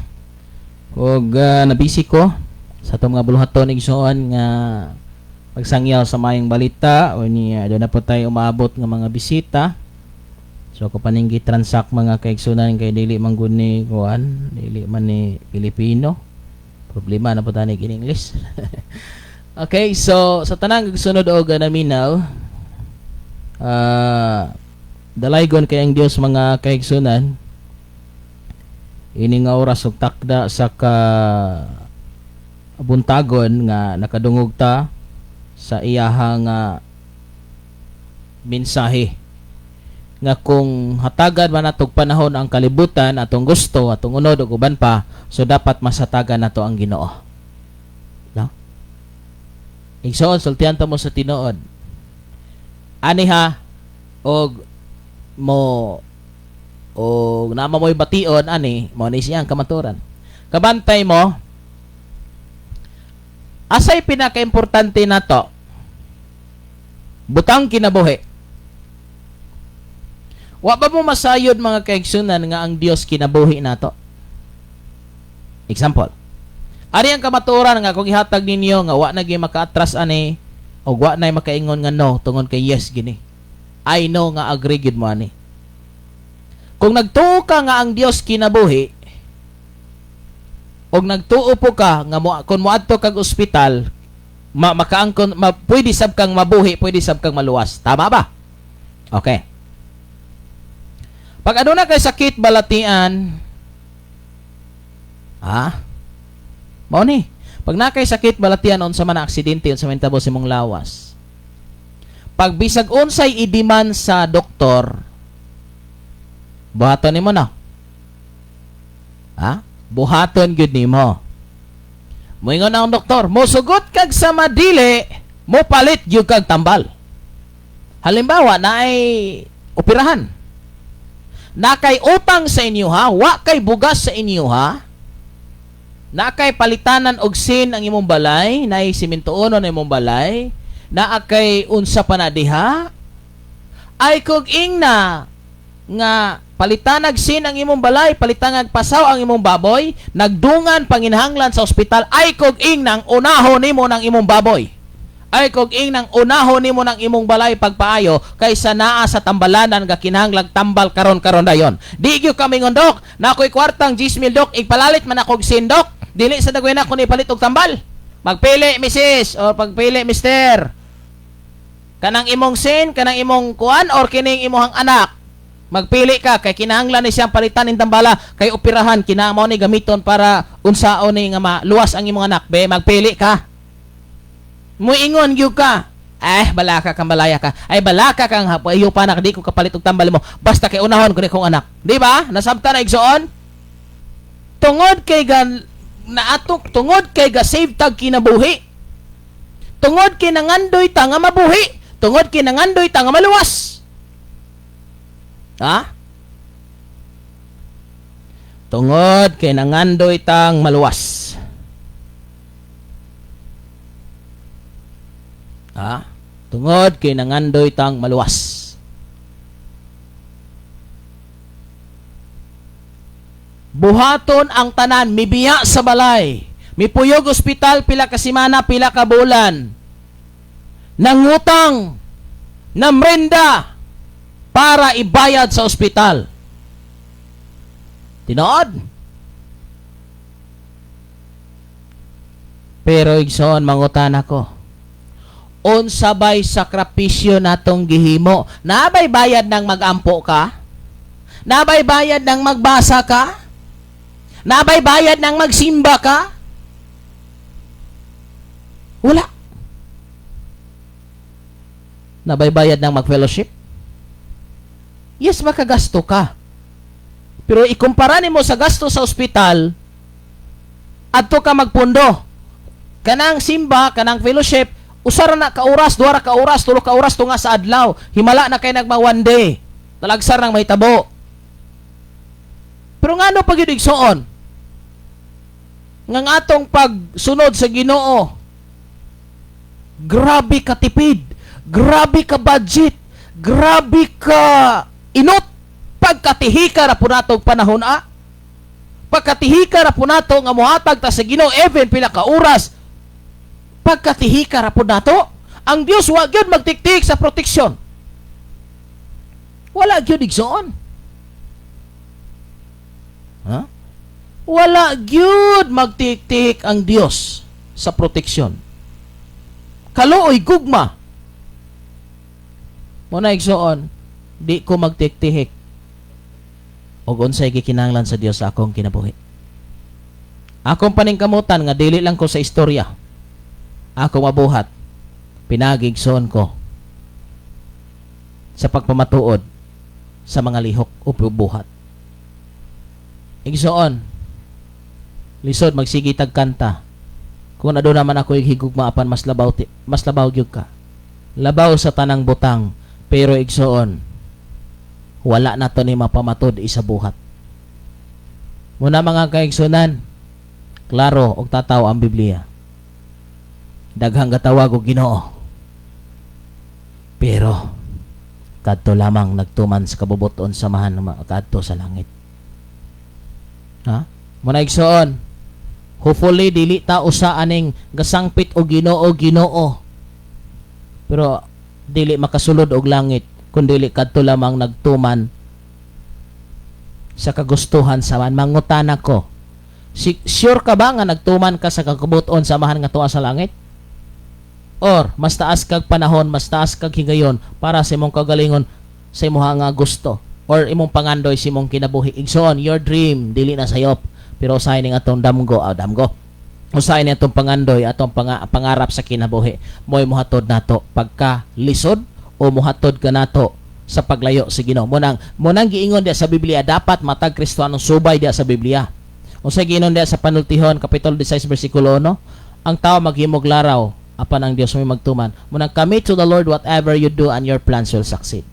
Ug nabisi ko sa atong mga buluhaton, igsoon, nga pagsangyaw sa maayong balita o niya doon na po tayo umabot nga mga bisita. So ako paning transact, mga kaigsunan, kay dili man gud ni kuan, dili man ni Pilipino. Problema na po tayo in English. Okay, so sa tanang sunod og naminaw, dalaygon kay ang Dios, mga kaigsunan, ini nga oras ug takda sa ka buntagon nga nakadungog ta sa iyahang mensahe nga kung hatagan man natog panahon ang kalibutan, atong gusto, atong unod ug uban pa, so dapat masatagan nato ang Ginoo, no? Igsoon, sultihan ta mo sa tinuod ani ha, og mo o nama mo'y bation ani mo ni siyang kamaturan. Kabantay mo, asay pinakaimportante nato butang kinabuhi? Wa ba mo masayod, mga kaigsunan, nga ang Dios kinabuhi nato? Example, ari ang kamatuoran nga kung ihatag ninyo nga wa na gyud makaatras ani og wa na makaingon nga no, tungod kay yes gini. I know nga agree gid mo ani. Kung nagtuo ka nga ang Dios kinabuhi og nagtuo po ka nga mo, kung moadto kag ospital, makaangkon pwede sab kang mabuhi, pwede sab kang maluwas. Tama ba? Okay. Pag ano na kay sakit balatian, ha? Mao ni. Pag na kay sakit balatian, unsa man ang aksidente, unsa man tabo sa imong lawas. Pag bisag unsay i-demand sa doktor, buhaton nimo na. Ha? Buhaton gyud nimo. Moingon ang doktor, mosugot kag sa madili, mo palit gyud kag tambal. Halimbawa, naay operahan. Na kay utang sa inyo ha, wa kay bugas sa inyo ha, na kay palitanan og sin ang imong balay, naay simintoon na imong balay, naa kay unsa pa na diha, ay kog ingna nga palitanag sin ang imong balay, palitanag pasaw ang imong baboy, nagdungan panginhanglan sa ospital, ay kog ingnang unahon nimo ng imong baboy. Ay kog ingnang unahon nimo ng imong balay pagpaayo kaysa naa sa tambalanan nga kinahanglag tambal karon-karon dayon. Di gyud kami ngondok, na ako'y kwartang 10,000 dok, igpalalit man akog sin dok, dili sa dagway na kun ipalit og tambal. Magpili, misis, o pagpili, mister. Kanang imong sin, kanang imong kuan, or kining imong anak. Magpili ka kay kinahanglan ni siyang palitan ning tambala kay operahan, kinahanglan ni gamiton para unsaon ni nga maluwas ang imong anak. Be, magpili ka. Muingon gyud ka. Eh, balaka kang balaya ka. Ay, balaka kang ayo pa na di ko kapalit og tambal mo. Basta kay unahon ko ni kong anak. Di ba? Nasabta na, igsoon? Tungod kay gan naatok, tungod kay ga save tag kinabuhi. Tungod kay nangandoy ta nga mabuhi. Tungod kay nangandoy ta nga maluwas. Ha? Tungod kay nangandoy tang maluwas. Ha? Tungod kay nangandoy tang maluwas. Buhaton ang tanan, mibiya sa balay, mipuyog ospital pila ka semana, pila ka bulan. Nangutang, namrenda para ibayad sa ospital. Tinood. Pero igsoon, mangutan ako. Unsa bay sakripisyo natong gihimo? Nabay bayad ng magampo ka? Nabay bayad ng magbasa ka? Nabay bayad ng magsimba ka? Wala. Nabay bayad ng mag-fellowship? Yes, makagasto ka. Pero ikumpara nimo sa gasto sa ospital, adto ka magpundo. Kanang simba, kanang fellowship, usara na ka oras, 2 ka oras, 3 ka oras tunga sa adlaw. Himala na kay nagma one day. Talagsar nang mahitabo. Pero ngano pag yun igsoon? Nga ang atong pagsunod sa Ginoo, grabe ka tipid, grabe ka budget, Grabe ka inot pagkatihika ra po nato og panahon a. Pagkatihika ra po nato nga mohatag ta sa Ginoo even pila ka oras. Pagkatihika ra po nato. Ang Dios wa gyud magtiktik sa proteksyon. Wala gyud, igsoon. Ha? Wala gyud magtiktik ang Dios sa proteksyon. Kaluoy, gugma. Muna igsoon, di ko magtiktihik og unsay gikinahanglan sa Dios sa akong kinabuhi. Akong paningkamutan nga dili lang ko sa istorya. Ako mabuhat pinaagi, igsoon ko, sa pagpamatuod sa mga lihok o buhat. Igsoon, lisod magsige tag kanta. Kung aduna man ako higugma apan mas labaw gyud ka. Labaw sa tanang butang, pero igsoon, wala na to ni mapamatud isa buhat. Muna mga kaigsunan, klaro og tataw ang Biblia. Daghang gatawag og Ginoo. Pero kadto lamang nagtuman sa kabubuton sa Amahan kadto sa langit. Ha? Muna igsoon, hopefully dili ta usa aning gasangpit og Ginoo, Ginoo. Pero dili makasulod og langit kun dili kadto lamang nagtuman sa kagustuhan sa Amahan. Mangutana ko. Si, sure ka ba nga nagtuman ka sa kabubuton sa Amahan nga tuwa sa langit? Or mas taas kag panahon, mas taas kag higayon para sa imong kagalingon, sa imong nga gusto or imong pangandoy sa imong kinabuhi? Igsoon, your dream dili na sayop. Pero usahay ning atong damgo, ah, damgo. Usahay ni atong pangandoy, atong pangarap sa kinabuhi. Mo'y muhatod nato pagka lisod o muhatod ka nato sa paglayo sa Ginoo. Munang giingon diya sa Biblia, dapat matag Kristohanong subay diya sa Biblia. Unsay giingon diya sa Panultihon kapitulo 16 bersikulo 1? Ang tao maghimog laraw, apan ang Dios may magtuman. Munang commit to the Lord whatever you do and your plans will succeed.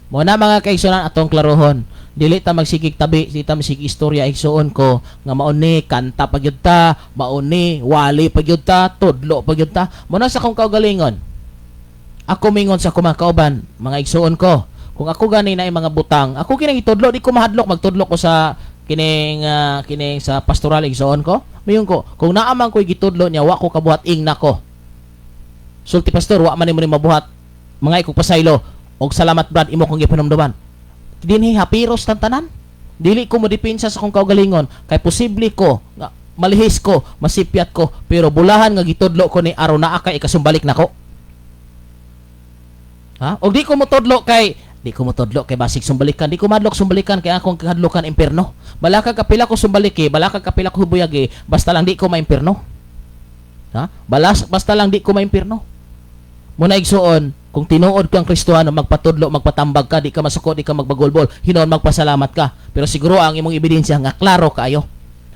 Muna mga kaigsunan, atong klarohon. Dili ta magsigig tabi, dili ta magsige istorya, igsuon ko, nga mauni kanta pa gyud ta, mauni wali pa gyud ta, tudlo pa gyud ta. Muna sa akong kaugalingon. Ako mingon sa akong mga kauban, mga igsuon ko, kung ako gani na mga butang, ako kinang itudlo, di ko mahadlok magtudlo ko sa kining sa pastoral, igsuon ko. Mayon ko, kung naa man ko'y gitudlo niya, wa ko kabuhat ing nako. Sulti pastor, wa man nimo ni mabuhat. Mga ikog pasaylo, og salamat Brad, imo kong gipanumduman. Dinhi hapiros tan tanan. Dili ko mo depensa sa akong kaugalingon kay posible ko nga malihis ko, masipyat ko, pero bulahan nga gitudlo ko ni aron naa kay ikasumbalik nako. Ha? Og di ko motudlo kay basig sumbalikan, di ko madlok sumbalikan kay akong kahadlokan impierno. Balaka kapila ko sumbaliki, balaka kapila ko buyagi, basta lang di ko maimpierno. Ha? Basta lang di ko maimpierno. Muna igsuon, kung tinuod kang Kristohano, magpatudlo, magpatambag ka, di ka masuko, di ka magbagulbol, hinuon magpasalamat ka. Pero siguro ang imong ebidensya nga klaro kaayo.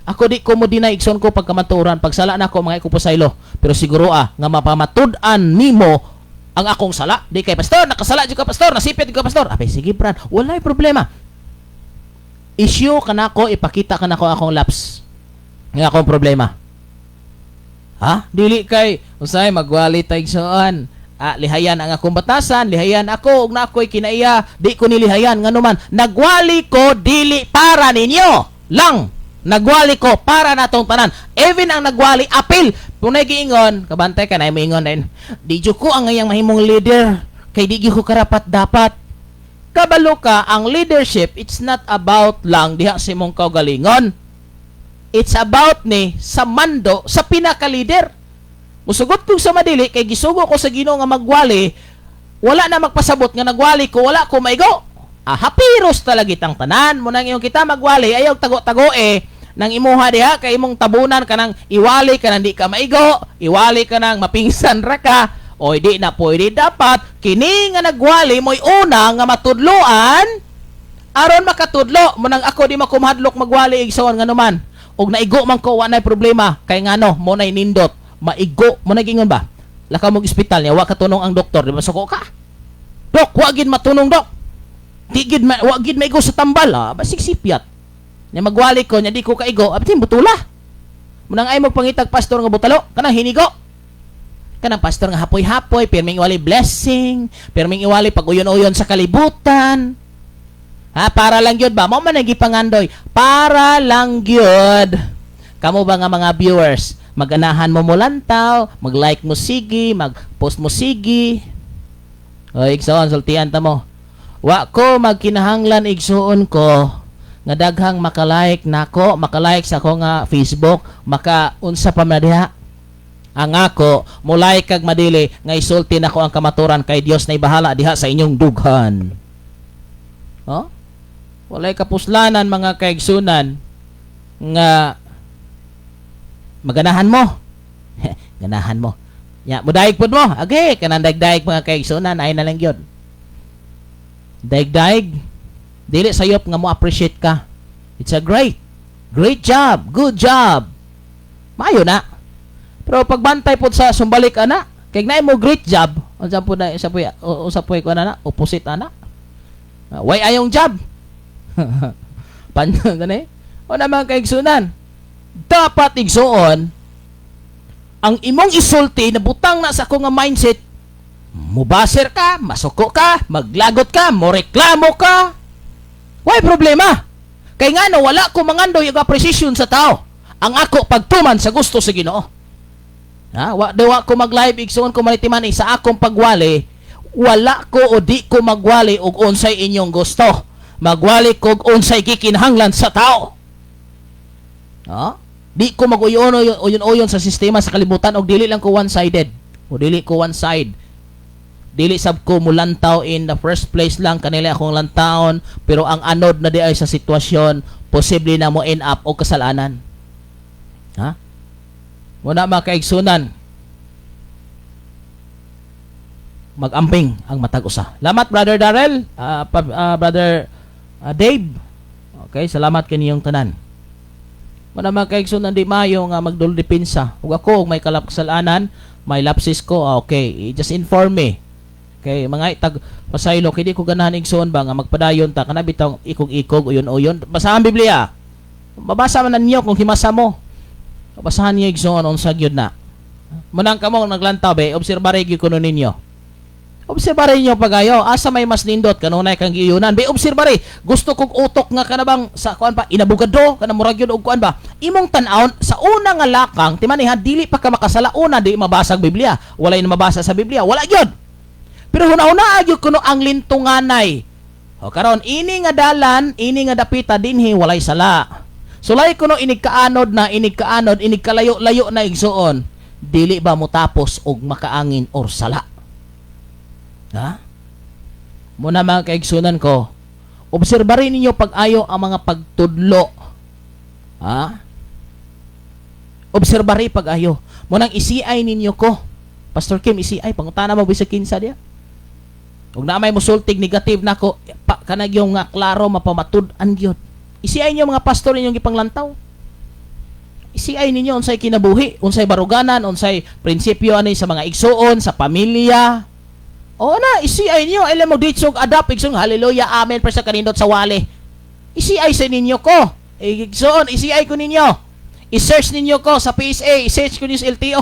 Ako di ko mo dinay, igsoon ko, pagkamatuoran, pagsala na ako mga ikupasaylo. Pero siguro nga mapamatud-an nimo ang akong sala. Di kay pastor, nakasala jud ka pastor, nasipit jud ka pastor. Apay sige Brad, walay problema. Issue kanako, ipakita kanako akong lapse. Nga akong problema. Ha? Dili kay usay magwali ta, igsoon. Ah, lihayan ang akong batasan, lihayan ako ug na ako'y kinaiya, di ko nilihayan ngano man nagwali ko dili para ninyo lang. Nagwali ko para natong tanan. Even ang nagwali apil. Kung giingon, kabantay ka na moingon din. Di jud ko ang ngayang mahimong leader kay di gyud ko karapat dapat. Kabalo ka ang leadership, it's not about lang diha sa imong kaugalingon. It's about ni sa mando sa pinaka-leader. Musugot kong sa madili kay gisugo ko sa Ginoo nga magwali, wala na magpasabot nga nagwali ko, wala ko maigo. Ah, hapiros talaga itang tanan. Munang iyong kita magwali, ayaw tago-tago eh. Nang imuha diha kay imong tabunan kanang iwali ka nang di ka maigo, iwali ka nang mapingsan ra ka. O di na pwede, dapat kini nga nagwali mo'y una nga matudloan aron makatudlo. Munang ako di makumahadlok magwali, igsoon, nganuman. Og naigo man ko, wa nay problema kay ngano mo nay nindot maigo mo na gingon ba lakaw mo ospital niya wa katunong ang doktor, di ba suko ka? Dok, wa gid matunong, dok, di gid ma, wa gid maigo sa tambal. Ah, basig sipyat nya magwali ko nya di ko kaigo, abtin butula. Munang ay magpangitag pastor nga butalo kanang hinigo. Kanang pastor nga hapoy-hapoy, pirming iwali blessing, pirming iwali pag uyon-uyon sa kalibutan. Ha, para lang gyud ba? Mao man ang gipangandoy. Para lang gyud. Kamo ba nga mga viewers, maganahan mo molantaw, mag-like mo sige, mag-post mo sige? Oy, igsoon, sultian ta mo. Wa ko magkinahanglan, igsuon ko, nga daghang makalike nako, makalike sa ako nga Facebook, maka unsa pa man diha. Ang ako, mulike kag madili, nga isulti nako ang kamaturan kay Dios na ibahala diha sa inyong dughan. Oh? Walay kapuslanan, mga kaigsunan, nga maganahan mo. Ganahan mo. Ya, mudaig pud mo. Okay, kanang daig-daig, mga kaigsunan, ay na lang gyud. Daig-daig, dili sayop nga mo appreciate ka. It's a great, great job, good job. Maayo na. Pero pagbantay pod sa sumbalik ana, kay naay mo great job, unsa po na isa po usa po ko ana, opposite ana. Way ayong job. Pan gani? O na, mga kaigsunan. Dapat, igsuon, ang imong isulti na butang na sa ako nga mindset, mubaser ka, masuko ka, maglagot ka, moreklamo ka. Way problema. Kay ngano, wala ko mangandoy og appreciation sa tao. Ang ako pagtuman sa gusto sa Ginoo. Ha, wa di wa ko mag-live, igsuon ko, manitiman eh, sa akong pagwali, wala ko o di ko magwali og unsay inyong gusto. Magwali ko og unsay gikinahanglan sa tao. Ha? Di ko mag-uyon uyon sa sistema sa kalibutan og dili lang ko one-sided. O dili ko one side. Dili sab ko mulantaw in the first place lang kanila akong lantawon, pero ang anod na di ay sa sitwasyon posible na mo end up og kasalanan. Ha? Muna, mga kaigsunan, magamping ang matag usa. Salamat, Brother Darrell, Brother Dave. Okay, salamat kaniyong tanan. Muna, mga kaigsunan, di maayo nga magduldepensa. Ug ako, ug may kasalanan, may lapses ko, okay, just inform me. Okay, mga itag pasaylo kay di ko ganahan, igsoon ba, nga magpadayon ta kana bitaw ikog-ikog, uyon-uyon. Basahan Biblia. Mabasa man ninyo kung himasa mo. Basahan niyo, igsoon, unsa gyud na. Munang kamo naglantaw be, obserbare gyud kuno ninyo. Obserbare ninyo pagayo, asa may mas nindot kanunay kang giyunan. Be, obserbare, gusto kog utok nga kana bang sa kuan pa inabugado kana murag yun og kuan ba. Imong tan-awon sa una nga lakang, timaniha, dili pa ka makasala una di mabasa ang Biblia. Walay na mabasa sa Biblia, wala gyud. Pero huna-huna gyud kuno ang lintunganay. O karon ini nga dalan, ini nga dapita dinhi walay sala. Sulay kuno inig kaanod na, inig kaanod, inig kalayo-layo na, igsuon. Dili ba mo tapos og makaangin or sala? Ha? Muna, mga kaigsunan ko, obserbarin ninyo pag-ayo ang mga pagtudlo. Ha? Obserbari pag-ayo. Munang i-CI ninyo ko. Pastor Kim, i-CI, pangutana mo bisag kinsa diya. Ug na may musultig negative nako, pa, kanag yung nga klaro mapamatud-an gyud. I-CI niyo mga pastor ninyong gipanglantaw. I-CI ninyo unsay kinabuhi, unsay baruganan, unsay prinsipyo ani sa mga igsuon, sa pamilya. Oo na, i-CI niyo. Alam mo, ditsog adapt, igsuon, hallelujah, amen, sa kanindot sa wali. I-CI sa ninyo ko. Igsuon, i-CI ko ninyo. I-search ninyo ko sa PSA, i-search ko ninyo sa LTO,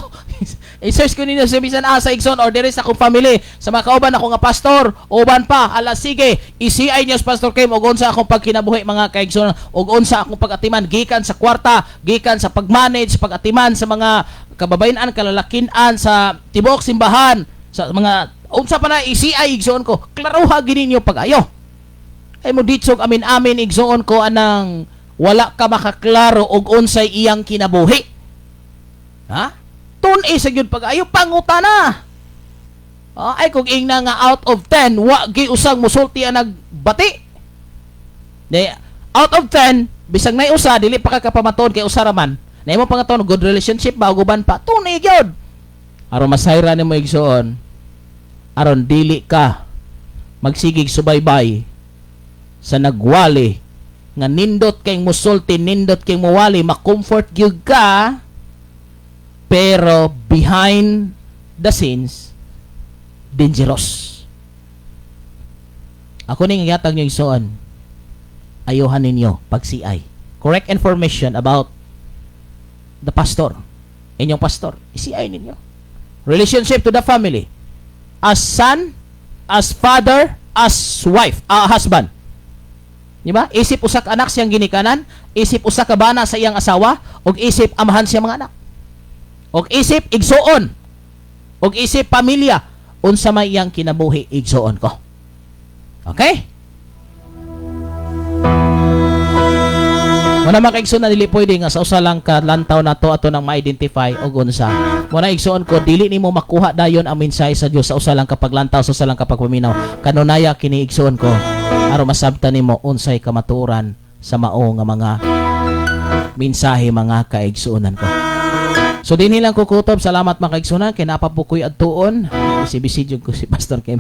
i-search ko ninyo sa bisan asa, igsoon, or diri sa akong family, sa mga kauban ako nga pastor, uban pa, ala sige, i-CI niyo sa Pastor Kim og unsa akong pagkinabuhi, mga kaigsoon, og unsa akong pag-atiman gikan sa kwarta, gikan sa pag-manage, pag-atiman sa mga kababayen-an, kalalakinan sa tibuok simbahan, sa mga unsa pa na i-CI, igsoon ko, klaruha gini ninyo pag-ayo. Ay mo ditsog amin-amin, igsoon ko, anang wala ka makaklaro og unsay iyang kinabuhi. Ha? Tun-i sa gyud pag-ayo, pangutana. Ah, ay kung ingna nga out of 10 wa gi usang musulti ang nagbati. Di, out of 10 bisag nay usa dili pa ka kapamatuod kay usa ra man. Na imo pangaton good relationship ba ug uban pa, tun-i gyud. Aron masayra nimo, igsuon, aron dili ka magsigig subaybay sa nagwali nga nindot kay musulti, nindot kay muwali, ma-comfort gyud ka, pero behind the scenes dangerous. Ako ning gihatag niyo, igsuon, ayuhan ninyo pag CI. Correct information about the pastor, inyong pastor, i-CI ninyo. Relationship to the family. As son, as father, as wife, husband. Di ba? Isip usa ka anak siyang ginikanan, isip usa ka bana sa iyang asawa, ug isip amahan siya mga anak. Og isip igsuon. Og isip pamilya, unsa may iyang kinabuhi, igsuon ko. Okay? Muna, mga kaigsoon, na dili pwede nga sa usa lang ka lantaw nato ato nang ma-identify og unsa. Muna, igsuon ko, dili nimo makuha dayon ang mensahe sa Dios sa usa lang ka paglantaw, sa usa lang ka pagpaminaw. Kanunaya kini, igsuon ko, aron masabtan nimo unsay kamatuoran sa mao nga mga mensahe, mga kaigsuonan ko. So dinhi lang ko kutob. Salamat, mga kaigsuonan, kay naa pa po ko'y adtuon. Busy jud ko si Pastor Kim.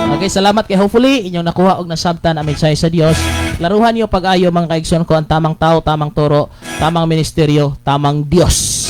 Okay, salamat kay hopefully inyong nakuha og nasabtan ang mensahe sa Dios. Klaruhan niyo pag-ayo, mga kaigsuonan ko, ang tamang tao, tamang turo, tamang ministeryo, tamang Dios.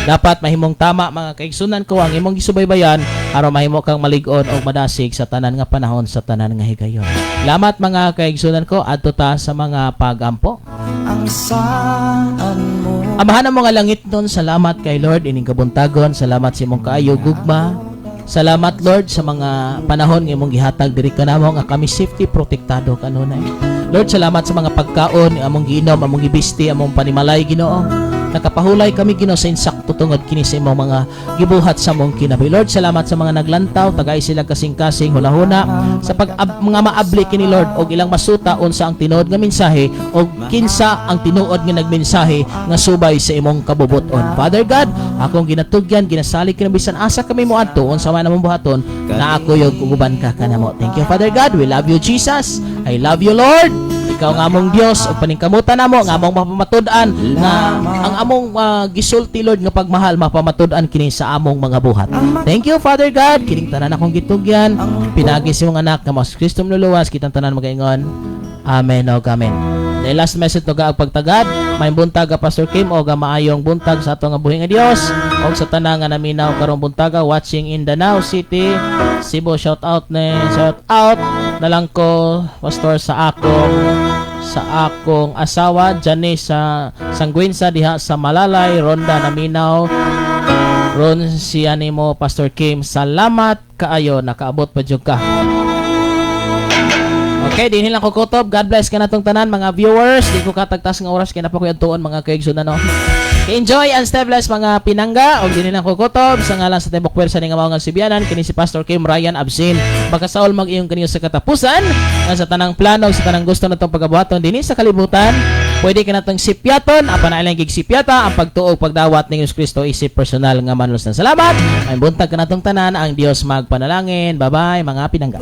Dapat mahimong tama, mga kaigsunan ko, ang imong gisubaybayan aron mahimo kang malig-on og madasig sa tanan nga panahon, sa tanan nga higayon. Salamat, mga kaigsunan ko, adto ta sa mga pagampo. Ang saan mo. Amahan ng mga langit nun, salamat kay Lord ining kabuntagon, salamat sa imong kaayo gugma. Salamat, Lord, sa mga panahon nga imong gihatag diri kanamo nga kami safety protektado kanunay. Lord, salamat sa mga pagkaon, among giinom, among gibisti, among panimalay, Ginoo. Nakapahulay kami, Ginoo, sa insakto tungod kini sa imong mga gibuhat sa among kinabuhi. Lord, salamat sa mga naglantaw, tagay sila kasing-kasing hulahuna sa pag mga maabli kini, Lord, og ilang masuta unsa ang tinuod nga mensahe og kinsa ang tinuod nga nagmensahe nga subay sa imong kabubuton. Father God, akong ginatugyan, ginasalig kini bisan asa kami moadto, unsa man among buhaton, na ako yung uban ka kanamo. Thank you, Father God. We love you, Jesus. I love you, Lord. Ikaw nga among Dios ug paningkamutan namo nga among mapamatud-an nga ang among gisulti, Lord, nga pagmahal mapamatud-an kini sa among mga buhat. Thank you, Father God. Kining tanan akong gitugyan pinaagi sa imong anak nga mas Kristo Manluluwas, kitang tanan magaingon. Amen o amen. The last message to ang pagtagad, may buntag Pastor Kim o maayong buntag sa ato nga buhi nga Dios og sa tanan nga naminaw karong buntaga watching in Danao City, Cebu. Shout out ni shout out na lang ko, Pastor, sa akong asawa Janice sa Sangguinsa diha sa Malalay, Ronda, naminaw ron siya nimo, Pastor Kim. Salamat kaayo, nakaabot pa jud ka. Okay, dinhi lang ko kutob. God bless kanatong tanan mga viewers. Di ko katagtas nga oras kay naa pa ko'y adtuon, mga kaigsoon, ano. Okay, enjoy and stay blessed, mga pinangga. Og dinhi lang ko kutob sa ngalan sa Tibok Pwersa ning nga Sibianan, kini si Pastor Kim Ryan Absin. Makasaol mag iyong kaniyo sa katapusan nga sa tanang plano, sa tanang gusto natong pagabuhaton dinhi sa kalibutan. Pwede ka natong sipyaton, apan na ilang sipyata ang pagtuo pagdawat ni Jesus Kristo isip personal nga manulusnan. Salamat. May buntag kanatong tanan, ang Dios magpanalangin. Bye-bye, mga pinangga.